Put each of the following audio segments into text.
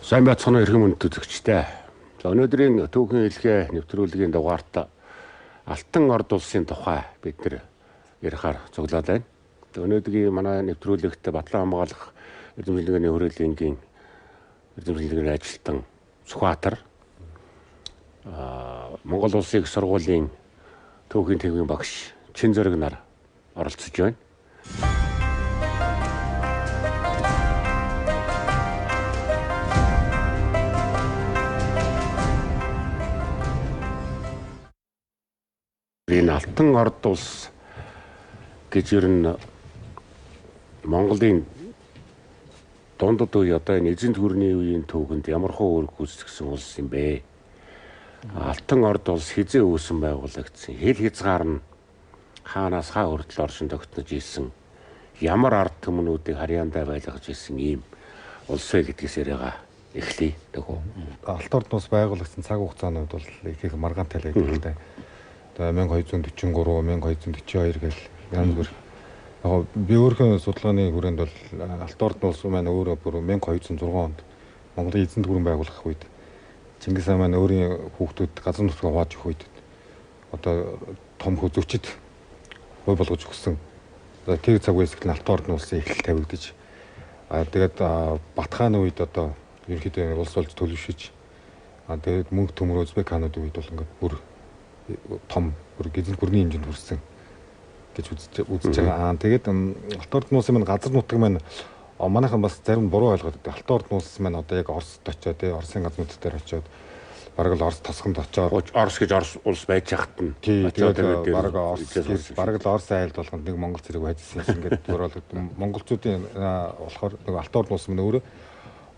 Сайн байцгаана уу эрхэм хүндэт үзэгчдээ. За өнөөдрийн түүхэн хэлхээ нэвтрүүлгийн дугаарт Алтан Орд улсын тухай бид нэр ярихаар цуглаад байна. Өнөөдрийн манай нэвтрүүлэгт Батлан хамгаалах эрдэм шинжилгээний хүрээлэнгийн эрдэм шинжилгээний ажилтан Сүхбаатар, Монгол Улсын их сургуулийн түүхийн төвийн багш Чинзөрөг нар оролцож байна. Энэ Алтан Орд улс гэж ер нь Монголын дундад үе одоо энэ эзэнт гүрний үеийн түүхэнд ямар хуу үүрэг гүйцэтгэсэн улс юм бэ? Алтан Орд улс хизээ үүсэн байгуулагдсан, хил хязгаар нь хаанаас хаа хүртэл оршин тогтнож исэн, ямар ард түмнүүдийг харьяандаа байлгаж исэн ийм улс вэ гэдгээс яриагаа эхлэе. Алтан Орд улс байгуулагдсан цаг хугацаанууд бол их их маргаантай л байдаг л да. 1243, 1242 гэл янз бүр. Яг би өөрийнхөө судалгааны хүрээнд бол Алтан Орд улс маань өөрөө бүр 1206 онд Монголын эзэнт гүрэн байгуулах үед Чингис хаан маань өөрийн хүүхдүүд газар нутгаа хувааж өгөх үед одоо том хөзөгчд хой болгож өгсөн. Тэр цаг үеэс эхлэн Алтан Орд улсын эхлэл тавигдаж, тэгээд Бат хааны үед одоо ерөнхийдөө улс болж төлөвшөж, тэгээд мөнх төмөр Узбек хаануудын үед бол ингээд бүр том бүр эзэнт гүрний хэмжээнд хүрсэн гэж үзэж байгаа. Тэгээд Алтан Орд улсын маань газар нутаг маань манайхан бас зарим буруу ойлгоод байдаг. Алтан Орд улс маань одоо яг Оросд очиод, тий, Оросын газар нутаг дээр очиод бараг л Орос тосгонд очиод Орос гэж Орос улс байж хахад нь очиод бараг Орос бараг л Орос айлд болгонд нэг монгол зэрэг байжсэн юм ингээд буруу ойлгоод. Монголчуудын болохоор нэг Алтан Орд улс маань өөрөө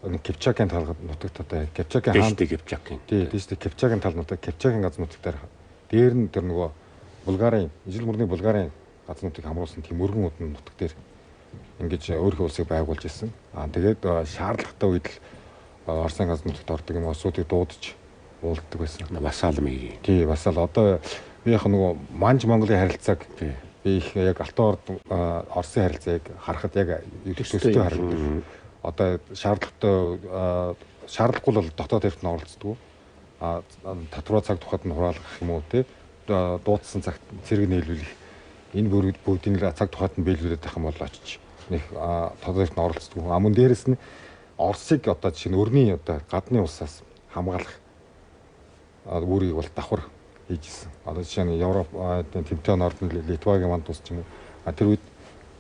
нэг Кипчакийн тал нутагт одоо Кипчакийн хаан Кипчакийн тий тийш Кипчакийн тал нутаг Кипчакийн газар нутаг дээр дээр нь тэр нөгөө Булгарын ижил мөрний Булгарын газар нутгийг хамруулсан тийм өргөн удам нутаг дээр ингэж өөрийнхөө улсыг байгуулж ирсэн. Тэгээд шаардлагатай үед л Оросын газар нутагт ордог юм улсуудыг дуудаж уулздаг байсан. Васал мэй. Тий, васал. Одоо би яг нөгөө Манж Монголын харилцааг би их яг Алтан Орд Оросын харилцааг харахад яг төстэй харагддаг. Одоо шаардлагатай шаардлагагүй бол дотоод хэрэг нь оролцдог. Татвараа цаг тухайд нь хураалгах юм уу те, дуудсан цагт цэрэг нийлүүлэх энэ бүгдийг л цаг тухайд нь биелүүлээд байх юм бол очиж нэг тодорхой нь оролцдог. Мөн дээрэс нь Оросыг одоо жишээ нь өрний одоо гадны улсаас хамгаалах үүргийг бол давхар хийж исэн. Одоо жишээ нь Европ Тэмтэн ордон Литвагийн манд улс ч юм уу. Тэр үед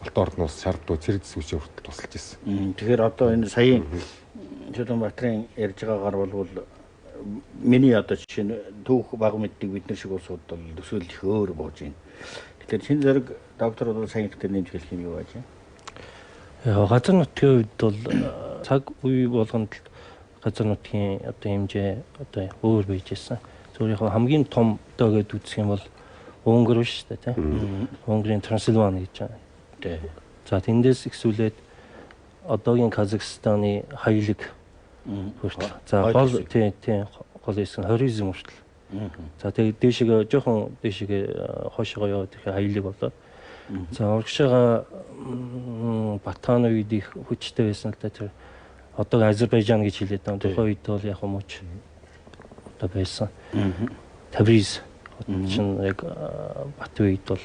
Алтан Орд улс шаарддаг цэрэг зэсгүүчийн хүртэл тусалж исэн. Тэгэхээр одоо энэ саяын Чулуунбаатарын ярьж байгаагаар бол миний одоо жишээ нь түүх баг мэддэг бид нар шиг улсууд бол төсөөлөл их өөр бууж байна. Тэгэхээр Чинзөрөг доктор бол сайн ихтэй нэмж хэлэх юм юу байж байна? Газар нутгийн хувьд бол цаг үе болгонд газар нутгийн одоо хэмжээ одоо өөр байж байсан. Зүгээр яг хамгийн том одоо гэдээ үзэх юм бол Унгар биш үү те? Унгарын Трансильвани гэж байна. За тэндээс ихсүүлээд одоогийн Казахстаны хаялаг хүртэл. За гол тий гол хэсэг нь Хоризм хүртэл. За тэгээд дээшгээ жоохон дээшгээ хойшоогоо яваад ирэхээр хаялаг болоод. За урагшаага Батхааны үед их хүчтэй байсан л да, тэр одоо Азербайджан гэж хэлээд байгаа. Тухайн үед бол яг мууч одоо байсан. Табриз чинь яг Бат үед бол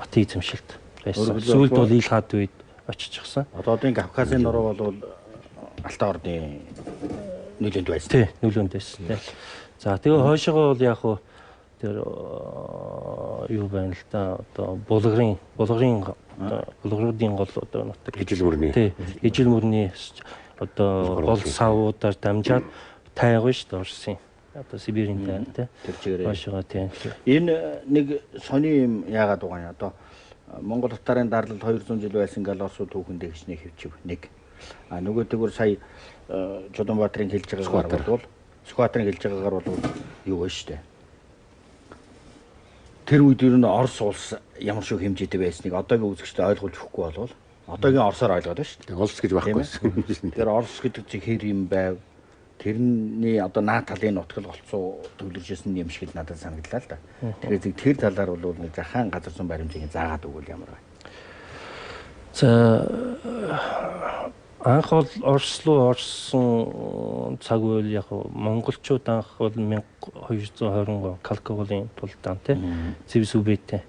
Батын эзэмшилт байсан. Сүүлд бол Ил хаад үед очичихсан. Одоогийн Кавказын нуруу бол Алтан Ордын нөлөөнд байсан. Тий, нөлөөнд байсан. Тий. За тэгээ хойшоогоо бол яг хуу тэр юу байна л да, одоо Булгарын Булгаруудын гол одоо нутаг ижил мөрний. Тий, ижил мөрний одоо гол савуудаар дамжаад тайгуу шүү дээ Оросын. Одоо Сибирийн тайг тий. Тэр чигээрээ. Хойшоогоо тий. Энэ нэг сони юм яагаад байгаа юм одоо Монгол татарын дарлал 200 жил байсан гал Оросууд түүхэндээ хичнээн хөвчөв нэг. А нөгөө тэгвэр сая Чулуунбаатарын хэлж байгаагаар бол Сүхбаатарын хэлж байгаагаар бол юу вэ шүү дээ. Тэр үед ер нь Орос улс ямар шиг хэмжээтэй байсныг одоогийн үзэгчдэд ойлгуулж өгөхгүй болвол одоогийн Оросоор ойлгоод байна шүү дээ. Улс гэж байхгүй байсан. Тэр Орос гэдэг чинь хэр юм байв? Тэрний одоо наад талын нутгал голцоо төвлөржсэн юм шиг л надад санагдлаа л да. Тэгэхээр зэг тэр талаар бол нэг захаан газар зүүн баримжийг заагаад өгвөл ямар вэ? За Анх бол Орос руу орсон цаг үйл яг монголчууд анх бол 1223 Калкаголын тулдаан тий Зэвс үбэтэй.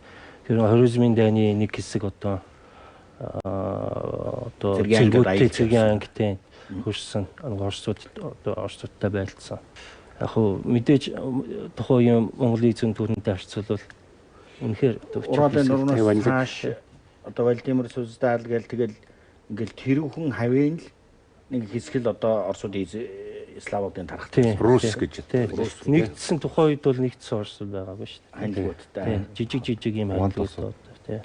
Тэр Хорезмын дайны нэг хэсэг одоо цэргүүтэй цэргийн ангитай хөрсөн Оросууд одоо Оросуудтай байлдсан. Яг хөө мэдээж тухайн Монголын эзэн түүнтэй харьцуулбал үнэхээр Уралын нурмаас цааш одоо Владимир Суздаль гээл тэгэл ингээл тэрүүхэн хавийн л нэг хэсэг л одоо Оросууд Славуудын тархалт Рус гэж нэгдсэн тухайн үед бол нэгдсэн Орос байгаагүй шүү дээ. Хандлагуудтай. Жижиг жижиг юм хандлагууд тий.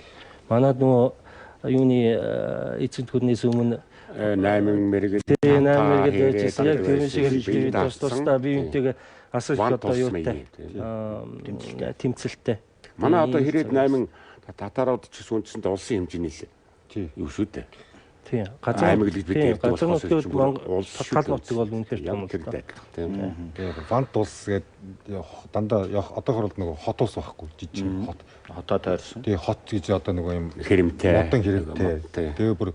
Манад нөгөө юуны эзэнт гүрнээс өмнө 8 мэрэгэл 8 мэрэгэл байжсэн. Яг тэр шиг бид бас тусдаа бие биентэйгээ асар их одоо юутай тэмцэлтэй. Манай одоо хэрэг 8 татарууд ч гэсэн үндсэндээ улсын хэмжээний л юу шүү дээ. Тийм. Газар аймаг гэж бид ярьдаг болохоос улс тал нутаг бол үнэхээр том л да. Тийм. Вант улс гэдэг дандаа одоохор бол нөгөө хот улс байхгүй жижиг хот. Хотоо тойрсон. Тийм хот гэж одоо нөгөө юм хэрэмтэй. Модон хэрэмтэй. Тэгээ бүр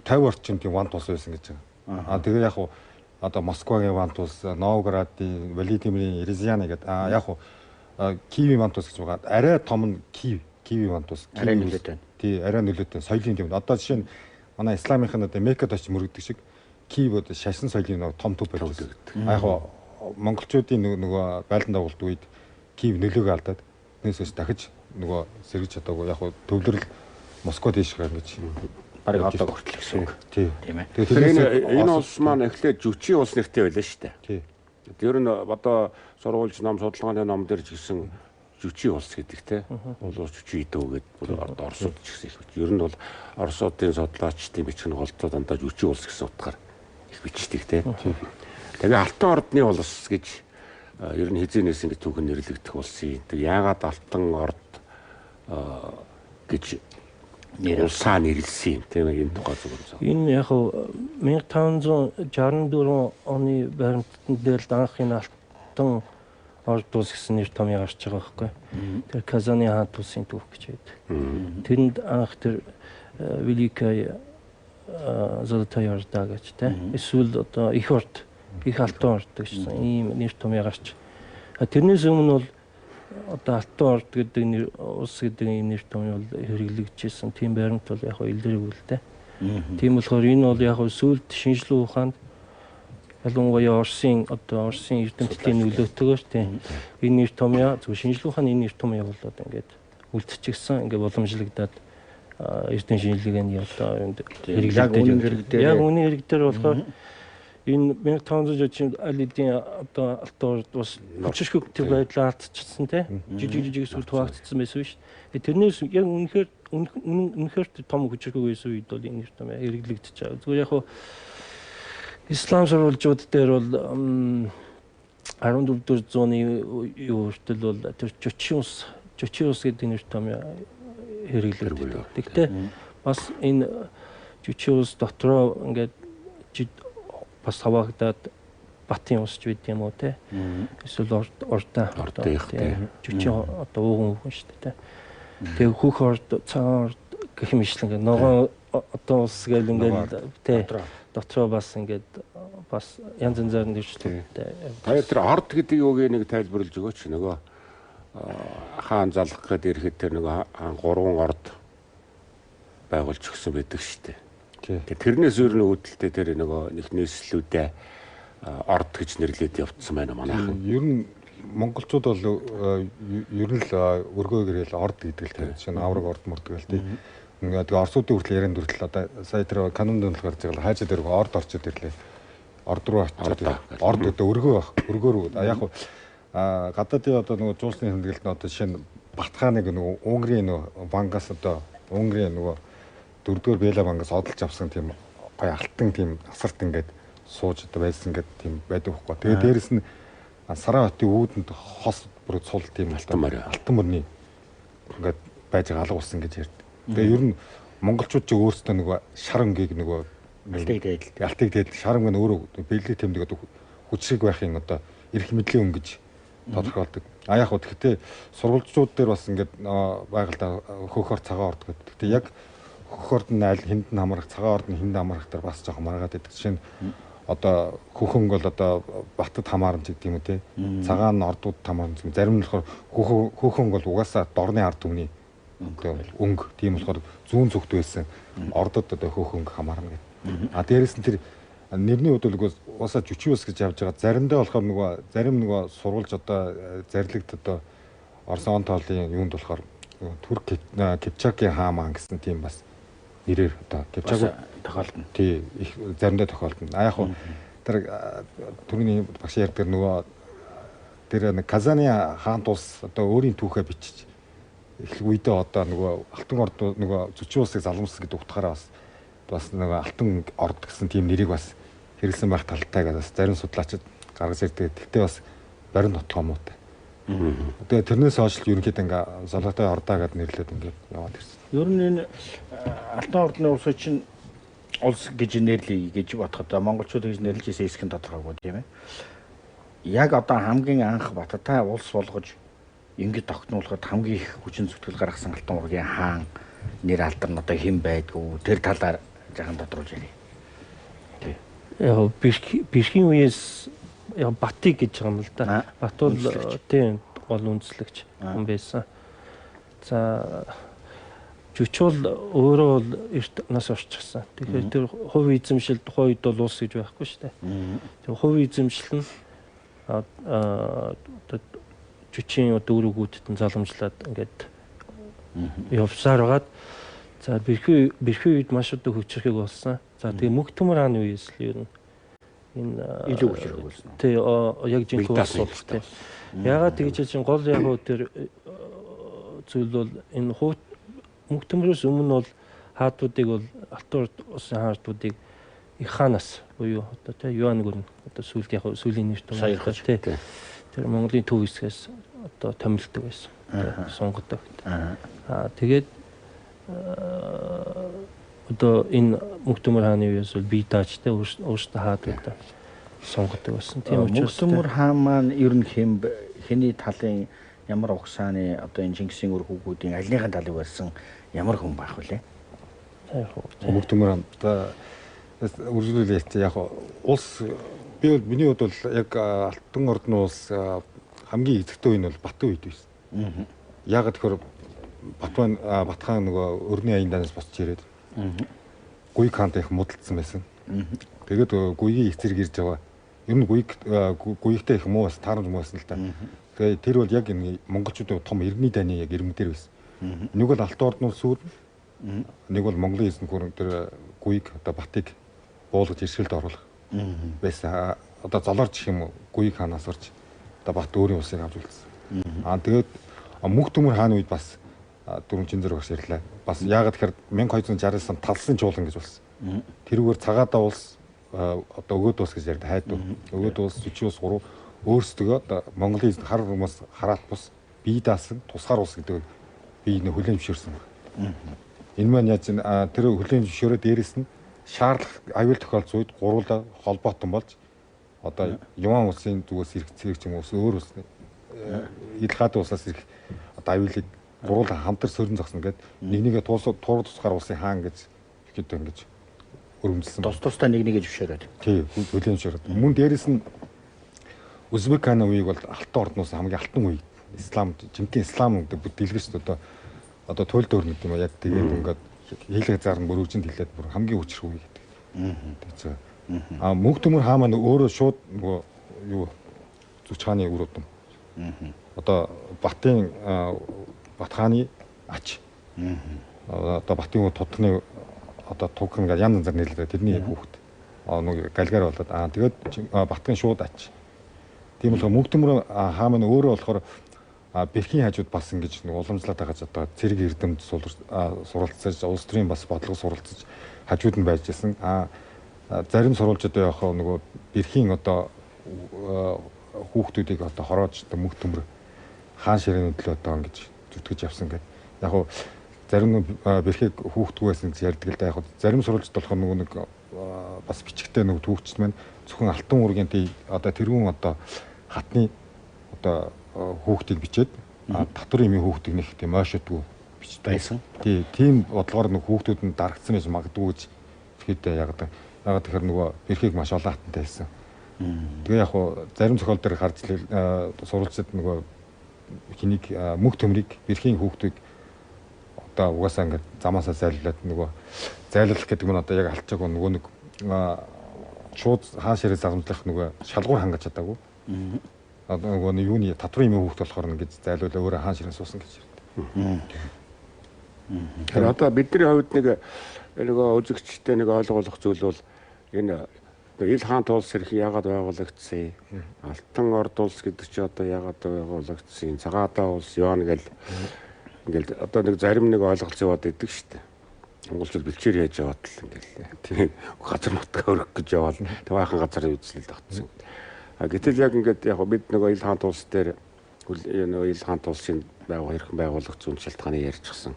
50 орчим тийм вант улс байсан гэж байгаа. Аа тэгээ яг хуу одоо Москвагийн вант улс, Новгородын, Владимирийн, Рязань гэдэг аа яг хуу Киевийн вант улс гэж байгаа. Арай том нь Киев, Киевийн вант улс. Арай нөлөөтэй. Тий, арай нөлөөтэй. Соёлын тийм. Одоо жишээ нь манай исламынх нь одоо Меккад очиж мөрөгдөг шиг Киев одоо шашин соёлын нөгөө том төв байж байсан. А яг хуу монголчуудын нөгөө байлдан дагуулт үед Киев нөлөөгөө алдаад тэрнээс хойш дахиж нөгөө сэргэж чадаагүй. Яг хуу төвлөрөл Москва дээш гарна гэж бараг одоо хүртэл гэсэн үг. Тийм ээ. Тэгэхээр энэ улс маань эхлээд жүчи улс нэртэй байлаа шүү дээ. Тийм. Ер нь одоо сургуульч ном судалгааны ном дээр ч гэсэн жүчи улс гэдэг те. Улс жүчи идүү гэдэг бүр Оросууд ч гэсэн их бич. Ер нь бол Оросуудын судлаачдын бичих нь голдоо дандаа жүчи улс гэсэн утгаар их бичдэг те. Тэгээ Алтан Ордны улс гэж ер нь хэзээнээс ингэ түүхэн нэрлэгдэх улсын. Тэг яагаад Алтан Орд гэж улсаа нэрлсэн юм тийм ээ энэ тухай зүгээр зөө. Энэ яг 1564 оны баримтан дээр л анх энэ Алтан Орд улс гэсэн нэр томьёо гарч байгаа байхгүй. Тэр Казаны хаан улсын түүх гэж байдаг. Тэрэнд анх тэр Великая Золотая Орда гэж тийм эсвэл одоо их орд, их Алтан Орд гэсэн ийм нэр томьёо гарч. Тэрнээс өмнө бол одоо Алтан Орд гэдэг нэр улс гэдэг ийм нэр томьёо бол хэрэглэгдэжсэн. Тийм баримт бол яг илэрээгүй л дээ. Тийм болохоор энэ бол яг сүүлд шинжлэх ухаанд ялангуяа Оросын одоо Оросын эрдэмтдийн нөлөөтэйгээр тийм энэ нэр томьёо зөв шинжлэх ухааны энэ нэр томьёо болоод ингээд үлдчихсэн, ингээд боломжлогдоод эрдэм шинжилгээний одоо юунд хэрэглэгдэж яг үнэн хэрэг дээр болохоор энэ 1560 аль хэдийн одоо Алтан Орд бас хүчирхэг тэр байдлаа алдчихсан тийм жижиг жижиг эсвэл хуваагдсан байсан шүү дээ. Тэрнээс яг үнэхээр үнэхээр том хүчирхэг байсан үед бол энэ нэр томьёо хэрэглэгдэж байгаа. Зүгээр яг ислам сурвалжууд дээр бол 14 дугаар зууны юу хүртэл бол тэр жүчи улс гэдэг нэр томьёо хэрэглэгддэг. Гэхдээ бас энэ жүчи улс дотроо ингээд бас хаваагдаад Батын улс ч байд юм уу те. Эсвэл Ордаа жүчи одоо ууган өвгөн шүү дээ те. Тэгээ Хөх орд, Цагаан орд гэх мэтлэн ингээд ногоон одоо улс гэл ингээд те дотроо бас ингээд бас янз янзаар нэршлүүдтэй. Та тэр орд гэдэг юуг нэг тайлбарлаж өгөөч. Нөгөө хаан залгах гээд ирэхэд тэр нөгөө хаан гурван орд байгуулж өгсөн байдаг шүү дээ. Тэгээ тэрнээс өөр нь үүдэлтэй тэр нөгөө нэг нийслэлүүдээ орд гэж нэрлээд явцсан байна манайхан. Ер нь монголчууд бол ер нь л өргөө гэрэл орд гэдэг л тийм. Жишээ нь авраг орд морд гэл тийм. Ингээд тэгээ Оросуудын хүртэл ярианд хүртэл одоо сая тэр канон дөндөл гарч байгаа хайжаа дээр орд орчод ирлээ. Орд руу очиод орд одоо өргөө байх. Өргөө рүү. А яг хуу гадаадын одоо нөгөө жуулчны хэмнэлт нь одоо жишээ нь Батхааныг нөгөө Унгарын нөгөө бангаас одоо Унгарын нөгөө дөрөвдүгээр Бела бангаас одолж авсан тийм гоё алтан тийм асарт ингээд сууж одоо байсан гэдэг тийм байдаг байхгүй. Тэгээ дээрэс нь Саран хотын үүдэнд хос бүр цул тийм алтан мөрний ингээд байж байгаа алга болсон гэж ярьдаг. Тэгээ ер нь монголчууд ч өөрсдөө нөгөө шар өнгийг нөгөө алтыг дээдэл шар өнгө нь өөрөө бэлэг тэмдэг одоо хүчрэг байхын одоо эрх мэдлийн өнгө гэж тодорхойлдог. А яг хөө гэхдээ сурвалжууд дээр бас ингээд байгальда хөөхөр цагаан орд гэдэг. Гэхдээ яг Хөх орд нь аль хүнд нь хамрах, цагаан орд нь хүнд хамрах дээр бас жоохон маргаад байдаг. Жишээ нь одоо хөхөнгө бол одоо Батад хамаарна ч гэдэг юм уу те. Цагаан нь ордууд хамаарна. Зарим нь болохоор хөхөнгө бол угаасаа дорны ард түмний өнгө. Тийм болохоор зүүн зүгт байсан ордод одоо хөхөнгө хамаарна гэдэг. А дээрэс нь тэр нэрний хувьд бол угаасаа жүчи ус гэж явж байгаа. Заримдаа болохоор нөгөө зарим нөгөө сурвалж одоо зарлагт одоо Орос он тоолын юунд болохоор Түрк Кипчакийн хааман гэсэн тийм бас нэрээр одоо Кипчак тохиолдно. Тий, их заримдаа тохиолдно. А яг хуу тэр түрүүний багш ярьдаг нөгөө тэр нэг Казаны хаант улс одоо өөрийн түүхээ бичиж эхлэх үедээ одоо нөгөө Алтан орд нөгөө Зүчин улсыг залгамжсан гэдэг утгаараа бас нөгөө Алтан орд гэсэн тийм нэрийг бас хэрэглэсэн байх талтай гэдэг бас зарим судлаачид гаргаж ирдэг. Тэгтээ бас барин нотгоо муутай. Тэгээ тэрнээс хойш л ерөнхийдөө ингээ Золотой ордоо гэдээ нэрлээд ингээд яваад ирсэн. Ер нь энэ Алтан ордны улс чинь улс гэж нэрлэе гэж бодоход монголчууд гэж нэрлэж ирсэн хэсэг нь тодорхойгүй тийм ээ. Яг одоо хамгийн анх Баттай улс болгож ингэж тогтнуулахад хамгийн их хүчин зүтгэл гаргасан Алтан ургийн хаан нэр алдар нь одоо хэн байдгүй тэр талаар жаахан тодруулж ярив. Тий. Яг бэрхийн үеэс яг Батыг гэж байгаа юм л да. Бат бол тийм гол үндэслэгч хүн байсан. За Жүчүүл өөрөө бол эрт нас орчихсан. Тэгэхээр тэр хувь эзэмшил тухайн үед бол улс гэж байхгүй шүү дээ. Тэр хувь эзэмшил нь одоо жүчийн одоо үр өгөөдөд нь залгамжлаад ингээд явсаар байгаад за бэрхүү үед маш одоо хүчрхэг болсон. За тэгээ мөнх төмөр хааны үеэс л ер нь энэ илүү хүчрхэг болсон. Тий, яг жинхэнэ улс бол тий. Ягаад тэгж чинь гол яг тэр зүйл бол энэ мөнх төмрөөс өмнө бол хаадуудыг бол Алтан улсын хаадуудыг их хаанаас буюу одоо тий Юан гүрэн одоо сүүлд яг сүүлийн нэр томьёо тий тэр Монголын төв хэсгээс одоо томилдог байсан. Сунгадаг. Аа тэгээд одоо энэ мөнх төмөр хааны үеэс бол бие даажтай өөрсдөө хаадуудаа сунгадаг байсан. Тийм учраас мөнх төмөр хаан маань ер нь хэн хэний талын ямар угсааны одоо энэ Чингисийн үр хүүгүүдийн альныхын талыг барьсан ямар хүн байх вүлээ? Мөнх төмөр хаан үргэлжлүүлээ яг улс би бол миний хувьд бол яг Алтан ордны улс хамгийн эзэгтэй үе нь бол Батын үед байсан. Яагаад тэгэхээр Батхан нөгөө өрний аян данаас босч ирээд Гуйг хаантай их муудалцсан байсан. Тэгээд Гуйгийн их зэрэг ирж байгаа. Ер нь Гуйгтай их муу бас таарамж муу байсан л та. Тэгээд тэр бол яг энэ монголчуудын том иргэний дайны яг ирмэг дээр байсан. Нэг бол Алтан ордны улс үүднэ. Нэг бол Монголын эзэн гүрэн тэр Гуйг одоо Батыг буулгаж иршгэлд оруулах байсан. Одоо золоорч гэх юм уу Гуйг хаанаас орж одоо Бат өөрийн улсыг авч үлдсэн. Аа тэгээд мөнх төмөр хааны үед бас дөрвөн Чинзэр багш ирлээ. Бас яагаад тэгэхээр 1269 онд талсын чуулган гэж болсон. Тэрүүгээр цагаадаа улс одоо өгөөд улс гэж ярьдаг хайд. Өгөөд улс, Зүчи улс гурав өөрсдөө одоо Монголын эзэн хар хүмүүс хараат бус бие даасан тусгаар улс гэдэг би нэг хүлээн зөвшөөрсөн байна. Энэ маань яаж тэр хүлээн зөвшөөрөө дээрэс нь шаардлага аюул тохиолдсон үед гуруула холбоотон болж одоо Юан улсын зүгээс ирэх цэрэг ч юм уу өөр улсны ил хаад улсаас ирэх одоо аюулыг гуруула хамтар сөрөн зогсно гэд нэг нэгэ тууруу тусгаар улсын хаан гэж ихэд ингэж өрөмжилсөн. Тус тусдаа нэг нэгэ зөвшөөрөөд. Тий, хүлээн зөвшөөрөөд. Мөн дээрэс нь Узбек хааны үеийг бол Алтан ордноос хамгийн алтан үе. Ислам, жинхэнэ ислам гэдэг бүр дэлгэрч одоо туйл дөөрнө гэдэг юм яг тэгээд ингээд хийлэг зар нь мөрөгжинд хэлээд бүр хамгийн хүчрэх үе гэдэг. Тэгсэн. А мөнх төмөр хаа маань өөрөө шууд нөгөө юу Зүч хааны үр удам. Одоо Батын Бат хааны ач. Одоо Батын тутгны одоо тугхан гэж янз янзаар нэрлэдэг тэрний хүүхэд. Нөгөө галгаар болоод аа тэгээд Батгийн шууд ач. Тийм болохоор мөнх төмөр хаа маань өөрөө болохоор бэрхийн хажууд бас ингэж нэг уламжлаад байгаа ч одоо цэрэг эрдэмт суралцаж улс төрийн бас бодлого суралцаж хажууд нь байж исэн. Зарим сурвалжууд яг нөгөө бэрхийн одоо хүүхдүүдийг одоо хороож одоо мөнх төмөр хаан ширээний төлөө одоо ингэж зүтгэж явсан гэдэг. Яг хуу зарим бэрхийг хүүхдгүй байсан гэж ярьдаг л да. Яг зарим сурвалжууд болохоор нөгөө нэг бас бичгтэй нөгөө түүхчд маань зөвхөн Алтан уургийн тий одоо тэрүүн одоо хатны одоо хүүхдийг бичээд татвар имийн хүүхдийг нэг тийм ойшоодгүй бичдэг байсан. Тий, тийм бодлогоор нэг хүүхдүүд нь дарагдсан байж магадгүй гэж ихэд яагаад тэгэхээр нөгөө бэрхийг маш олон хатантай байсан. Тэгээ яг хуу зарим зохиол дээр харж сурвалжид нөгөө хэнийг мөх төмрийг бэрхийн хүүхдийг одоо угаасаа ингээд замаасаа зайлуулад нөгөө зайлуулах гэдэг нь одоо яг алчаагүй нөгөө нэг шууд хаан ширээ загамжлах нөгөө шалгуур хангаж чадаагүй. Одоо нөгөө юуны татврын юм хүүхд болохоор ингэж зайлуулаа өөрөө хаан ширээ суусан гэж ярьдаг. Тэгэхээр одоо бидний хувьд нэг нөгөө үзэгчтэй нэг ойлгуулах зүйл бол энэ Ил хаан тулс хэрэг яагаад байгуулагдсан? Алтан Орд улс гэдэг чи одоо яагаад байгуулагдсан? Цагаатаа улс явна гэл ингээл одоо нэг зарим нэг ойлголт яваад идэг шүү дээ. Монголчууд бэлчээр яаж яваад л ингээл тийм газар нутгаа өргөх гэж яваал тавайхан газар үзлэл тогтсон. А гэтэл яг ингээд яг бид нөгөө Ил хаан тулс дээр нөгөө Ил хаан тулсын байгуул хэрхэн байгуулагдсан шалтгааныг ярьчихсан.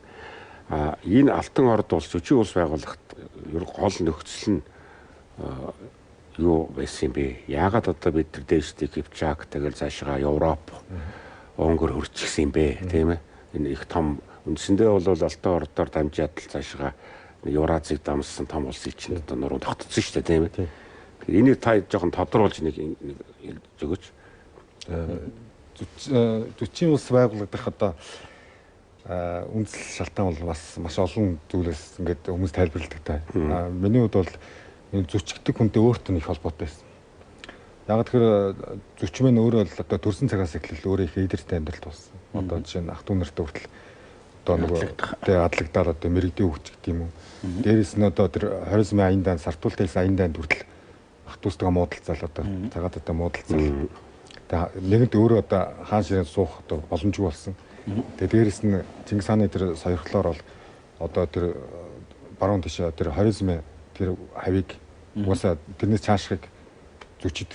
А энэ Алтан Орд улс Зүчийн улс байгуулахад ер гол нөхцөл нь юу байсан юм бэ? Яагаад одоо бид нар дээштэй Кипчак тэгэл цаашгаа Европ, Унгар хөрчихсэн юм бэ? Тийм ээ. Энэ их том үндсэндээ бол Алтан Ордоор дамжаад л цаашгаа Евразийг дамжсан том улсын чинь одоо нуруу тогтцсон шүү дээ, тийм ээ. Тэгэхээр энийг та жоохон тодруулж нэг өгөөч. Зүчийн улс байгуулагдах одоо үндсэл шалтгаан бол бас маш олон зүйлээс ингээд хүмүүс тайлбарладаг та. Миний хувьд бол энэ зүчгдэг хүнтэй өөртөө их холбоотой байсан. Яг тэгэхээр зүчмэн өөрөө л одоо төрсэн цагаас эхлэл өөрөө их эдэртэй амьдрал тулсан. Одоо жишээ нь ах トゥ нартай хүртэл одоо нөгөө тэ адлагдаад одоо мэрэгдийн хөгж гэдэг юм уу. Дээрээс нь одоо тэр 29 аян даан сартуултай хэлсэн аян даанд хүртэл ах トゥ устгаа муудалцаал одоо цагааттай муудалцаал. Тэгээ нэгэнт өөрөө одоо хаан ширээнд суух одоо боломжгүй болсон. Тэгээ дээрээс нь Чингис хааны тэр сойрхлоор бол одоо тэр баруун тийш тэр 29 тэр хавийг угаасаа тэрнээс цаашхыг зүчид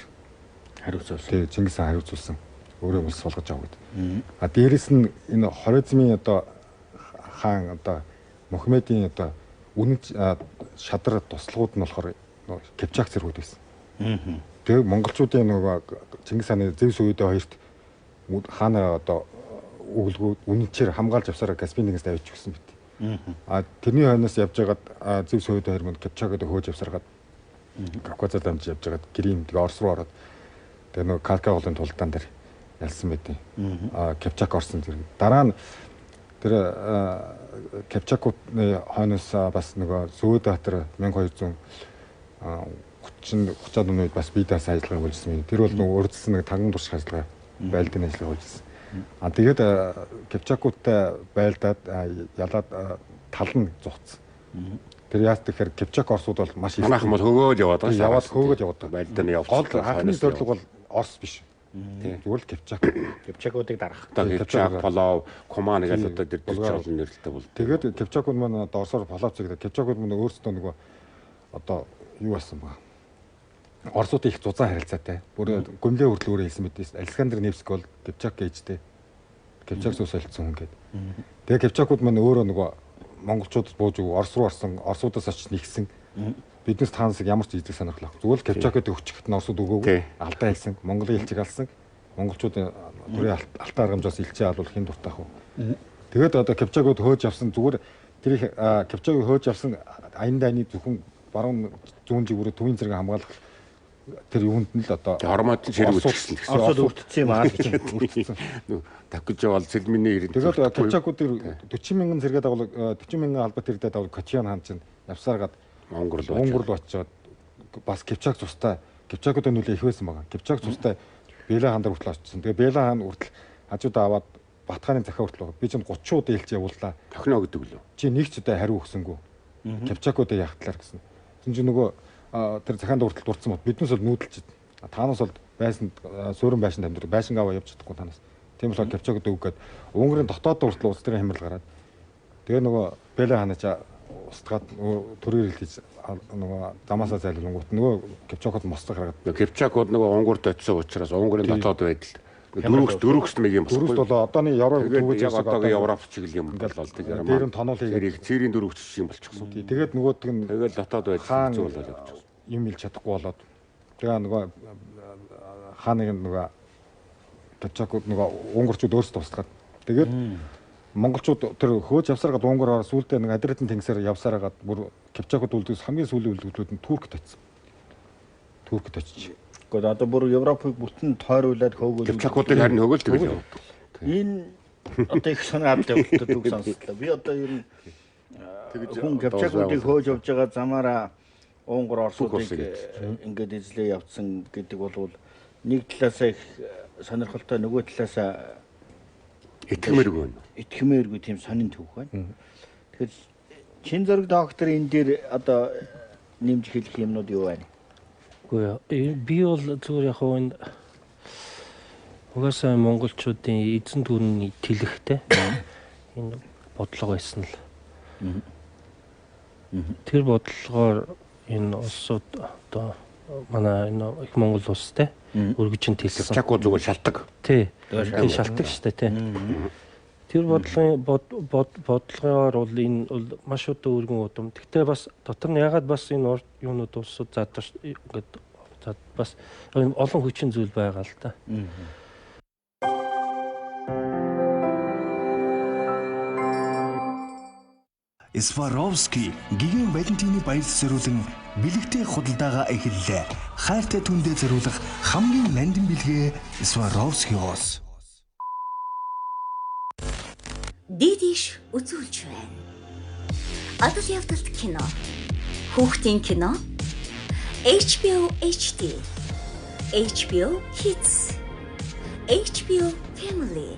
хариуцуулсан. Тий, Чингис хаан хариуцуулсан. Өөрөө улс болгож авах гэдэг. А дээрээс нь энэ Хорезмын одоо хаан одоо Мухаммедийн одоо үнэн шадар туслахууд нь болохоор Кипчак зэргүүд байсан. Тэгээ монголчуудын нөгөө Чингис хааны зэвс өөдөө хоёрт хаанаа одоо өглөө үнэнчээр хамгаалж явсараа Каспийн тэнгист авчиж өгсөн мэт. А тэрний хойноос явж байгаад зэвс өөдөө хоёр мөн Кипчакад хөөж явсараад Кавказаар дамжиж явж байгаад Крим тэгээ Орос руу ороод тэгээ нөгөө Калка голын тулдаан дээр ялсан байт. А Кипчак орсон зэрэг. Дараа нь тэр Кипчакуудны хойноос бас нөгөө Сөвөд-Баатар 1230 30-аад оны үед бас бидаас ажиллагаа явуулсан юм. Тэр бол нөгөө урьдчилсан нэг таган турших ажиллагаа, байлдын ажиллагаа явуулсан. А тэгээд Кипчакуудтай байлдаад ялаад тал нь зугцсан. Тэр яас тэгэхээр Кипчак Оросууд бол маш их манайхан бол хөөгөөд яваад байгаа. Яваад хөөгөөд яваад байгаа. Байлдааны явц. Гол анхны зорилго бол Орос биш. Зүгээр л Кипчак. Кипчакуудыг дарах. Кипчак, Полов, Куман гэж одоо тэр дөч олон нэрэлтэй бол. Тэгээд Кипчакууд маань одоо Оросоор Половц гэдэг. Кипчакууд маань өөрсдөө нөгөө одоо юу болсон бэ? Оросуудын их зузаан харилцаатай. Бүр гүмлээ хүртэл өөрөө хэлсэн мэт. Александр Невский бол Кипчак ээжтэй. Кипчак сүс солилцсон хүн гэдэг. Тэгээ Кипчакууд маань өөрөө нөгөө монголчуудад бууж өгөө Орос руу орсон, Оросуудаас очиж нэгсэн. Биднес таансыг ямар ч эзэг сонирхол авах. Зүгээр л Кипчакад өгчихт нь Оросууд өгөөгүй. Алдаа хэлсэн, Монголын элчиг алсан. Монголчууд төрийн алтан аргамжаас элчээ алуулах юм дуртай ах уу. Тэгээд одоо Кипчакууд хөөж авсан зүгээр тэр Кипчакыг хөөж авсан аян дайны зөвхөн баруун зүүн жигүүрээ төвийн зэрэг хамгаалах тэр юунд нь л одоо хормоод ширэг үтгсэн гэсэн. Оросууд өртсөн юм аа гэж өртсөн. Тавхиж явал цэлмэний ирэн. Тэгээд Кипчакууд 40 мянган зэрэгээ дагуул 40 мянган албат хэрдээ дагуул Кочиан хаан чинь явсараад Монгол руу очиод бас Кипчак цустай Кипчакуудын нөлөө их байсан байгаа. Кипчак цустай Бэла хаан дээр хүртэл очсон. Тэгээ Бэла хаан хүртэл хажуудаа аваад Батхааны захиа хүртэл байгаа. Би чинь 30 удаа элч явууллаа. Тохино гэдэг лөө. Чи нэг ч удаа хариу өгсөнгүү. Кипчакуудыг яах талаар гэсэн. Тэгсэн чинь нөгөө тэр захианд хүртэл дурдсан бод. Биднээс бол нүүдэлч. Таанаас бол байсан суурин байшин амьдар байшин аваа явж чадахгүй танаас. Тийм болохоор Кипчакууд өг гээд Унгарын дотоод хүртэл улс төрийн хямрал гараад тэгээ нөгөө Бэла хааны ча устгаад төрийн ирэл хийж нөгөө замаасаа зайлуулангуут нөгөө Кипчакууд мослог гаргаад Кипчакууд нөгөө Унгарт очисон учраас Унгарын дотоод байдал дөрөвс нэг юм болохгүй. Дөрөвс бол одооны Европ түгэж яг одоогийн Европ чиглэл юм болол тэг Герман. Дээр нь тоноол хийгээд цэрийн дөрөвч юм болчихсон. Тэгээд нөгөөдөг нь тэгэл дотоод байдал хэцүү болоод явчихсан. Юм илж чадахгүй болоод тэгээ нөгөө хааныг нөгөө Кипчакууд нөгөө Унгарчууд өөрсдөө устгаад тэгээд Монголчууд тэр хөөж явсараад Унгар сүүлдээ нэг Адриатын тэнгисээр явсараад бүр Кипчакууд үлдээс хамгийн сүүлийн үлдэгдлүүд нь Туркт очсон. Туркт очиж. Гэхдээ одоо бүр Европыг бүтэн тойруулаад хөөгөл Кипчакуудыг харин хөөгөл тэгэл явдаг. Энэ одоо их сонин авд явагддаг үг сонслоо. Би одоо ер нь хүн Кипчакуудыг хөөж явж байгаа замаараа Унгар Оросуудыг ингээд эзлээ явцсан гэдэг бол нэг талаасаа их сонирхолтой, нөгөө талаасаа итгэмээргүй байна. Итгэмээргүй тийм сонин түүх байна. Тэгэхээр чин зэрэг доктор энэ дээр одоо нэмж хэлэх юмнууд юу байна? Үгүй би бол зүгээр яг энэ угаасаа монголчуудын эзэн дүүрний тэлэхтэй энэ бодлого байсан л. Тэр бодлогоор энэ улсууд одоо манай энэ их Монгол улстай өргөжин тэлсэн. Кипчакууд зүгээр шалтаг. Тий. Тэр шалтаг шүү дээ, тий. Тэр бодлогын бодлогоор бол энэ бол маш одоо өргөн удам. Гэхдээ бас дотор нь ягаад бас энэ юунууд улсууд задар ингээд бас олон хүчин зүйл байгаа л та. Сваровски гигэн Валентины баярт зориулан бэлэгтэй худалдаага эхэллээ. Хайртай түндээ зориулах хамгийн нандин бэлгээ Сваровскиос. Дидиш үзүүлж байна. Адал явдалт кино. Хүүхдийн кино. HBO HD. HBO Kids. HBO Family.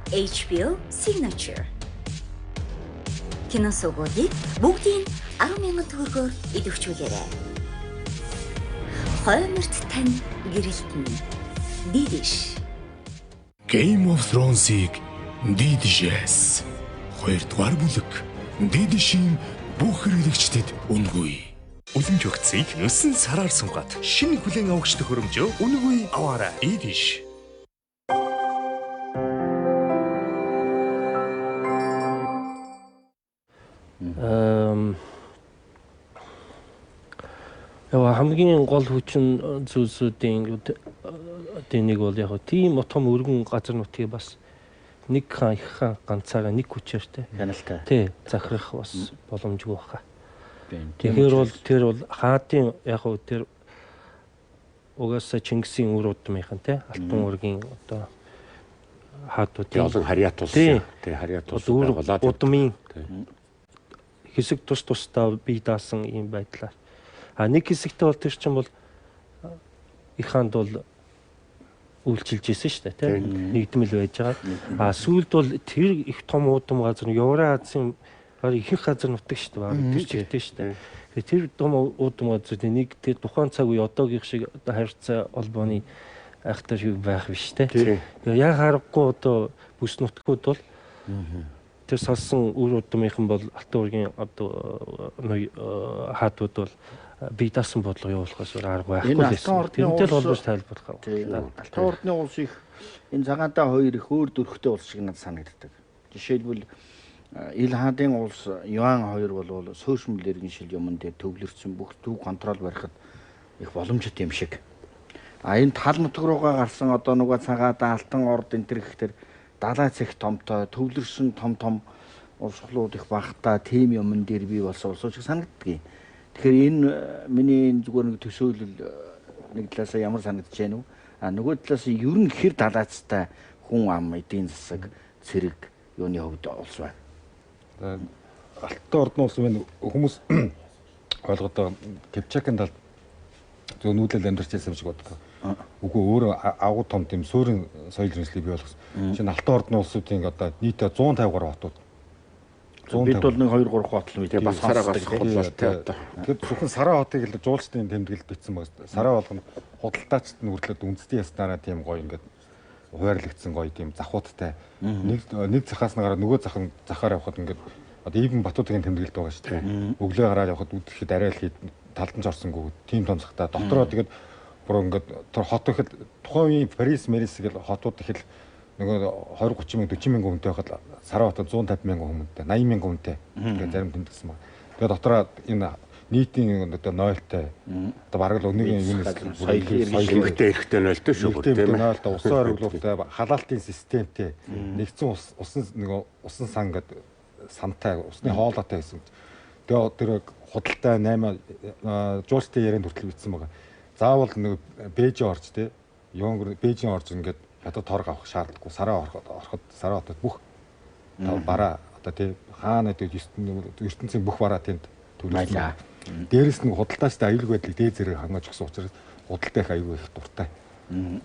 HBO Signature. Кино сувгуудыг бүгдийг 10,000 төгрөгөөр идэвхжүүлээрэй. Хойморт тань гэрэлтэн. Дидиш. Game of Thrones-ийг Дидишээс 2 дугаар бүлэг. Дидишийн бүх хэрэглэгчдэд үнэгүй. Үлэмж өгцгийг 9 сараар сунгаад шинэ хүлээн авагч төхөөрөмжөө үнэгүй аваарай. Дидиш. Яа хамгийн гол хүчин зүйлсүүдийн одоо нэг бол яг тийм том өргөн газар нутгийг бас нэг хаан их хаан ганцаараа нэг хүчээртэй хяналтай тий захирах бас боломжгүй баха. Тэгэхээр бол тэр бол хаадын яг хөө тэр угаасаа Чингисийн үр удмынхан тий Алтан уургийн одоо хаадуудын олон харьяат улс тий харьяат улс байгуулад удмын хэсэг тус тусдаа бие даасан ийм байдлаар. А нэг хэсэгтээ бол тэр чинь бол их хаанд бол үйлчилж исэн шүү дээ тий нэгдмэл байж байгаа. А сүүлд бол тэр их том удам газар Евразийн ихэнх газар нутаг шүү дээ. Тэр чигтэй шүү дээ. Тэр том удам газар нэг тэр тухайн цаг үе одоогийнх шиг одоо харьцаа холбооны айхтар шиг байх биш тий. Яг харахгүй одоо бүс нутгууд бол тэр салсан үр удмынхан бол Алтан уургийн одоо хаадууд бол бие даасан бодлого явуулахаас өөр арга байхгүй л байсан. Тэрнтэй л холбож тайлбарлах. Алтан ордны улс их энэ цагаантай хоёр их өөр дөрхтэй улс шиг надад санагддаг. Жишээлбэл Ил хаадын улс Юан хоёр бол сошиал иргэншил юмн дээр төвлөрсөн бүх төв контрол барихад их боломжтой юм шиг. А энэ тал нутг руугаа гарсан одоо нөгөө цагаатаа Алтан орд энэ төр их тэр далай цэх томтой төвлөрсөн том том урсгалууд их багтаа тийм юмн дээр бий болсон улс шиг санагддаг. Тэгэхээр энэ миний энэ зүгээр нэг төсөөлөл нэг талаасаа ямар санагдаж байна вэ? А нөгөө талаас ер нь хэр далайцтай хүн ам эдийн засаг цэрэг юуны хувьд улс байна. Алтан ордны улс байна хүмүүс ойлгоод Кипчакын талд зөв нүүдэл амьдарч байсан юм шиг боддог. Үгүй өөрөө агуу том тийм суурин соёл иргэншлийг бий болгосон. Жишээ нь Алтан ордны улсуудын одоо нийтээ 150 гаруй хотууд. Бид бол нэг 2 3 хот л мэдээ бас сараа бас хулалтай одоо. Тэгэхээр зөвхөн сараа хотыг л жуулчдын тэмдэглэлд бичсэн байгаа. Сараа болгоно худалдаачд нь үргэлжлээд үндэсний яснаараа тийм гоё ингээд хуваарлагдсан гоё тийм захуудтай. Нэг захаас нь гараад нөгөө зах нь захаар явхад ингээд одоо Ивэн Батуудын тэмдэглэлт байгаа шүү дээ. Өглөө гараад явхад үдэхэд арай л хэд талдан ч орсонгүй тийм том захтаа. Дотроо тэгээд бүр ингээд тэр хот ихэд тухайн үеийн Парис, Мэрис гэл хотууд их л нөгөө 20 30 мянга 40 мянган хүнтэй байхад Сараа хотод 150 мянган хүмүүнтэй, 80 мянган хүнтэй гэх зарим тэмдэглэсэн байна. Тэгээд дотроо энэ нийтийн одоо нойлтой. Одоо бараг л өнөөгийн юунаас соёл эмэгтэй эрэгтэй нойлтой шүү бүр тийм ээ. Нойлтой, усан ориглуултай, халаалтын системтэй, нэгдсэн усан нэг усан сан гэдэг сантай, усны хоолойтой гэсэн. Тэгээ тэр худалдаа 8 жуулчдын ярианд хүртэл бичсэн байгаа. Заавал нэг Бээжин орж тий Юунгэр Бээжин орж ингээд хятад торг авах шаардлагагүй. Сараа ороход Сараа хотод бүх бараа одоо тий хаана гэдэг ертөнцийн бүх бараа тэнд төлөвлөсөн. Дээрэс нь худалдаачтай аюулгүй байдлыг дээд зэрэг хангаж өгсөн учраас худалдаа их аюулгүй их дуртай.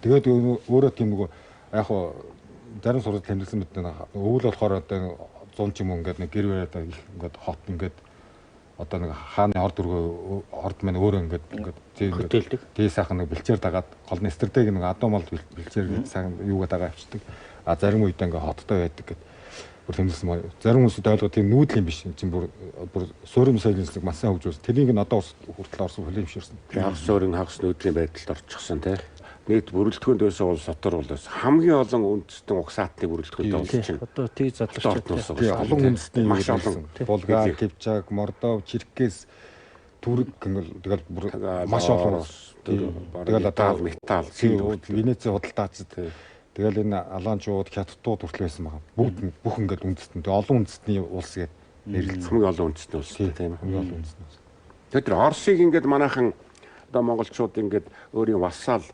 Тэгээд өөрөө тийм нөгөө яг хуу зарим сургууль тэмдэглэсэн мэт өвөл болохоор одоо 100 ч юм уу ингээд нэг гэр бариад их ингээд хот ингээд одоо нэг хааны орд өргөө орд маань өөрөө ингээд ингээд тийм хөтөлдөг. Тий сайхан нэг бэлчээр дагаад гол нь стратеги нэг адуу мал бэлчээр сайхан юугаа дагаа авчдаг. А зарим үед ингээд хоттой байдаг гэд бүр тэмдэглэсэн маа. Зарим хүмүүсд ойлгох тийм нүүдэл юм биш. Чинь бүр суурин соёлын маш сайн хөгжүүлсэн. Тэрийг нь одоо хүртэл орсон хүлээмжшэрсэн. Хагас суурин хагас нүүдлийн байдалд орчихсон тий. Нийт бүрэлдэхүүнд байсан улс отор улс хамгийн олон үндэстэн угсаатны бүрэлдэхүүнтэй улс чинь. Одоо тий задларч тий олон үндэстний маш олон Булгар, Кипчак, Мордов, Черкес, Түрк ингээл тэгэл бүр маш олон улс. Тэгэл одоо металл, Венецийн худалдаачид. Тэгэл энэ алаанчууд, хятадууд хүртэл байсан байгаа. Бүгд бүх ингээд үндэстэн. Тэгээ олон үндэстний улс гээд нэрлэлсэн. Хамгийн олон үндэстний улс тийм ээ. Хамгийн олон үндэстний улс. Тэгэхээр тэр Оросыг ингээд манайхан одоо монголчууд ингээд өөрийн вассал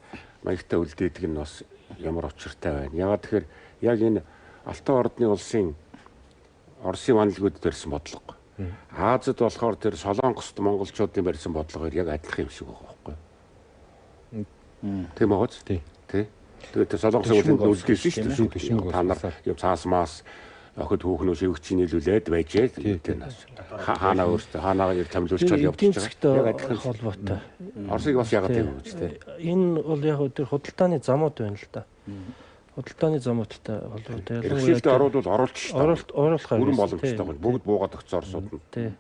маягтай үлдээдэг нь бас ямар учиртай байна. Ягаад тэгэхээр яг энэ Алтан Ордны улсын Оросын ванлгууд барьсан бодлого. Азад болохоор тэр Солонгост монголчуудын барьсан бодлогоор яг адилхан юм шиг байгаа байхгүй юу? Тийм бооц? Тий. Тий. Тэгээд тэр Солонгосын улсад үлдээсэн шүү дээ. Та нар юм цаас маас охид хүүхнүү шивгчийн нийлүүлээд байжээ. Тэр нас хаанаа өөртөө хаанаа ир томилуулчихвал явж байгаа. Яг адилхан холбоотой. Оросыг бас яагаад тийм үү те. Энэ бол яг тэр худалдааны замууд байна л да. Худалдааны замуудтай холбоотой. Ялангуяа оруулвал оруулчих шүү дээ. Оруулахаар бүрэн боломжтой байна. Бүгд буугаад өгсөн Оросууд нь. Тий.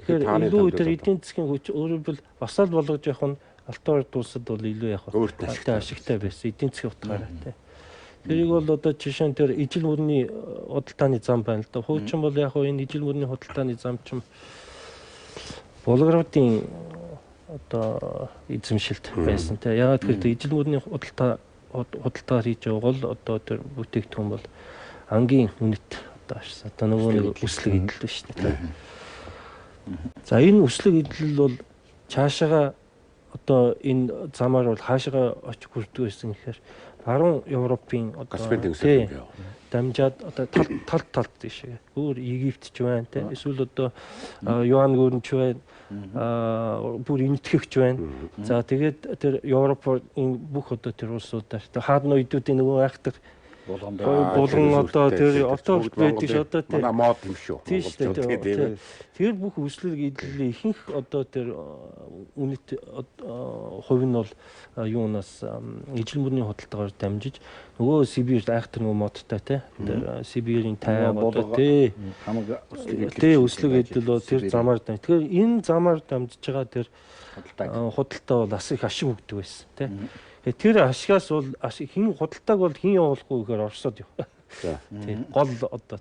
Тэгэхээр илүү тэр эдийн засгийн хүч өөрөөр хэлбэл вассал болгож явах нь Алтан Орд улсад бол илүү яг ашигтай байсан эдийн засгийн утгаараа тий. Тэрийг бол одоо жишээ нь тэр ижил мөрний худалдааны зам байна л да. Хуучин бол яг энэ ижил мөрний худалдааны зам чинь Булгаруудын одоо эзэмшилт байсан тий. Яагаад гэвэл ижил мөрний худалдаар хийж байгаа гол одоо тэр бүтээгдэхүүн бол ангийн үнэт одоо ашсан. Одоо нөгөө нэг өслөг эдэл биш үү. За энэ өслөг эдлэл бол цаашаага одоо энэ замаар бол хаашаага очих хүрдэг байсан гэхээр баруун Европын одоо Каспийн тэнгисээр дамжаад одоо тал талд тийшээ. Өөр Египт ч байна те. Эсвэл одоо Юан гүрэн ч байна. Бүр энэтхэгч байна. За тэгээд тэр Европын бүх одоо тэр улсуудаар хаадны үеүүдийн нөгөө айхтар булган одоо тэр одоо байдаг ш одоо тэр манай мод юм шүү. Монголчууд тэр бүх өслөг эдлийн ихэнх одоо тэр үнэт хувь нь бол юунаас ижил мөрний худалдаагаар дамжиж нөгөө Сибирь айхтар нөгөө модтой те тэр Сибирийн тайг одоо тий хамаг өслөг өслөг эдэл бол тэр замаар дамж. Тэгэхээр энэ замаар дамжиж байгаа тэр худалдаа бол бас их ашиг өгдөг байсан те. Тэр ашигаас бол хин худалдааг бол хин явуулахгүй гэхээр Оросод яв. Тийм гол одоо.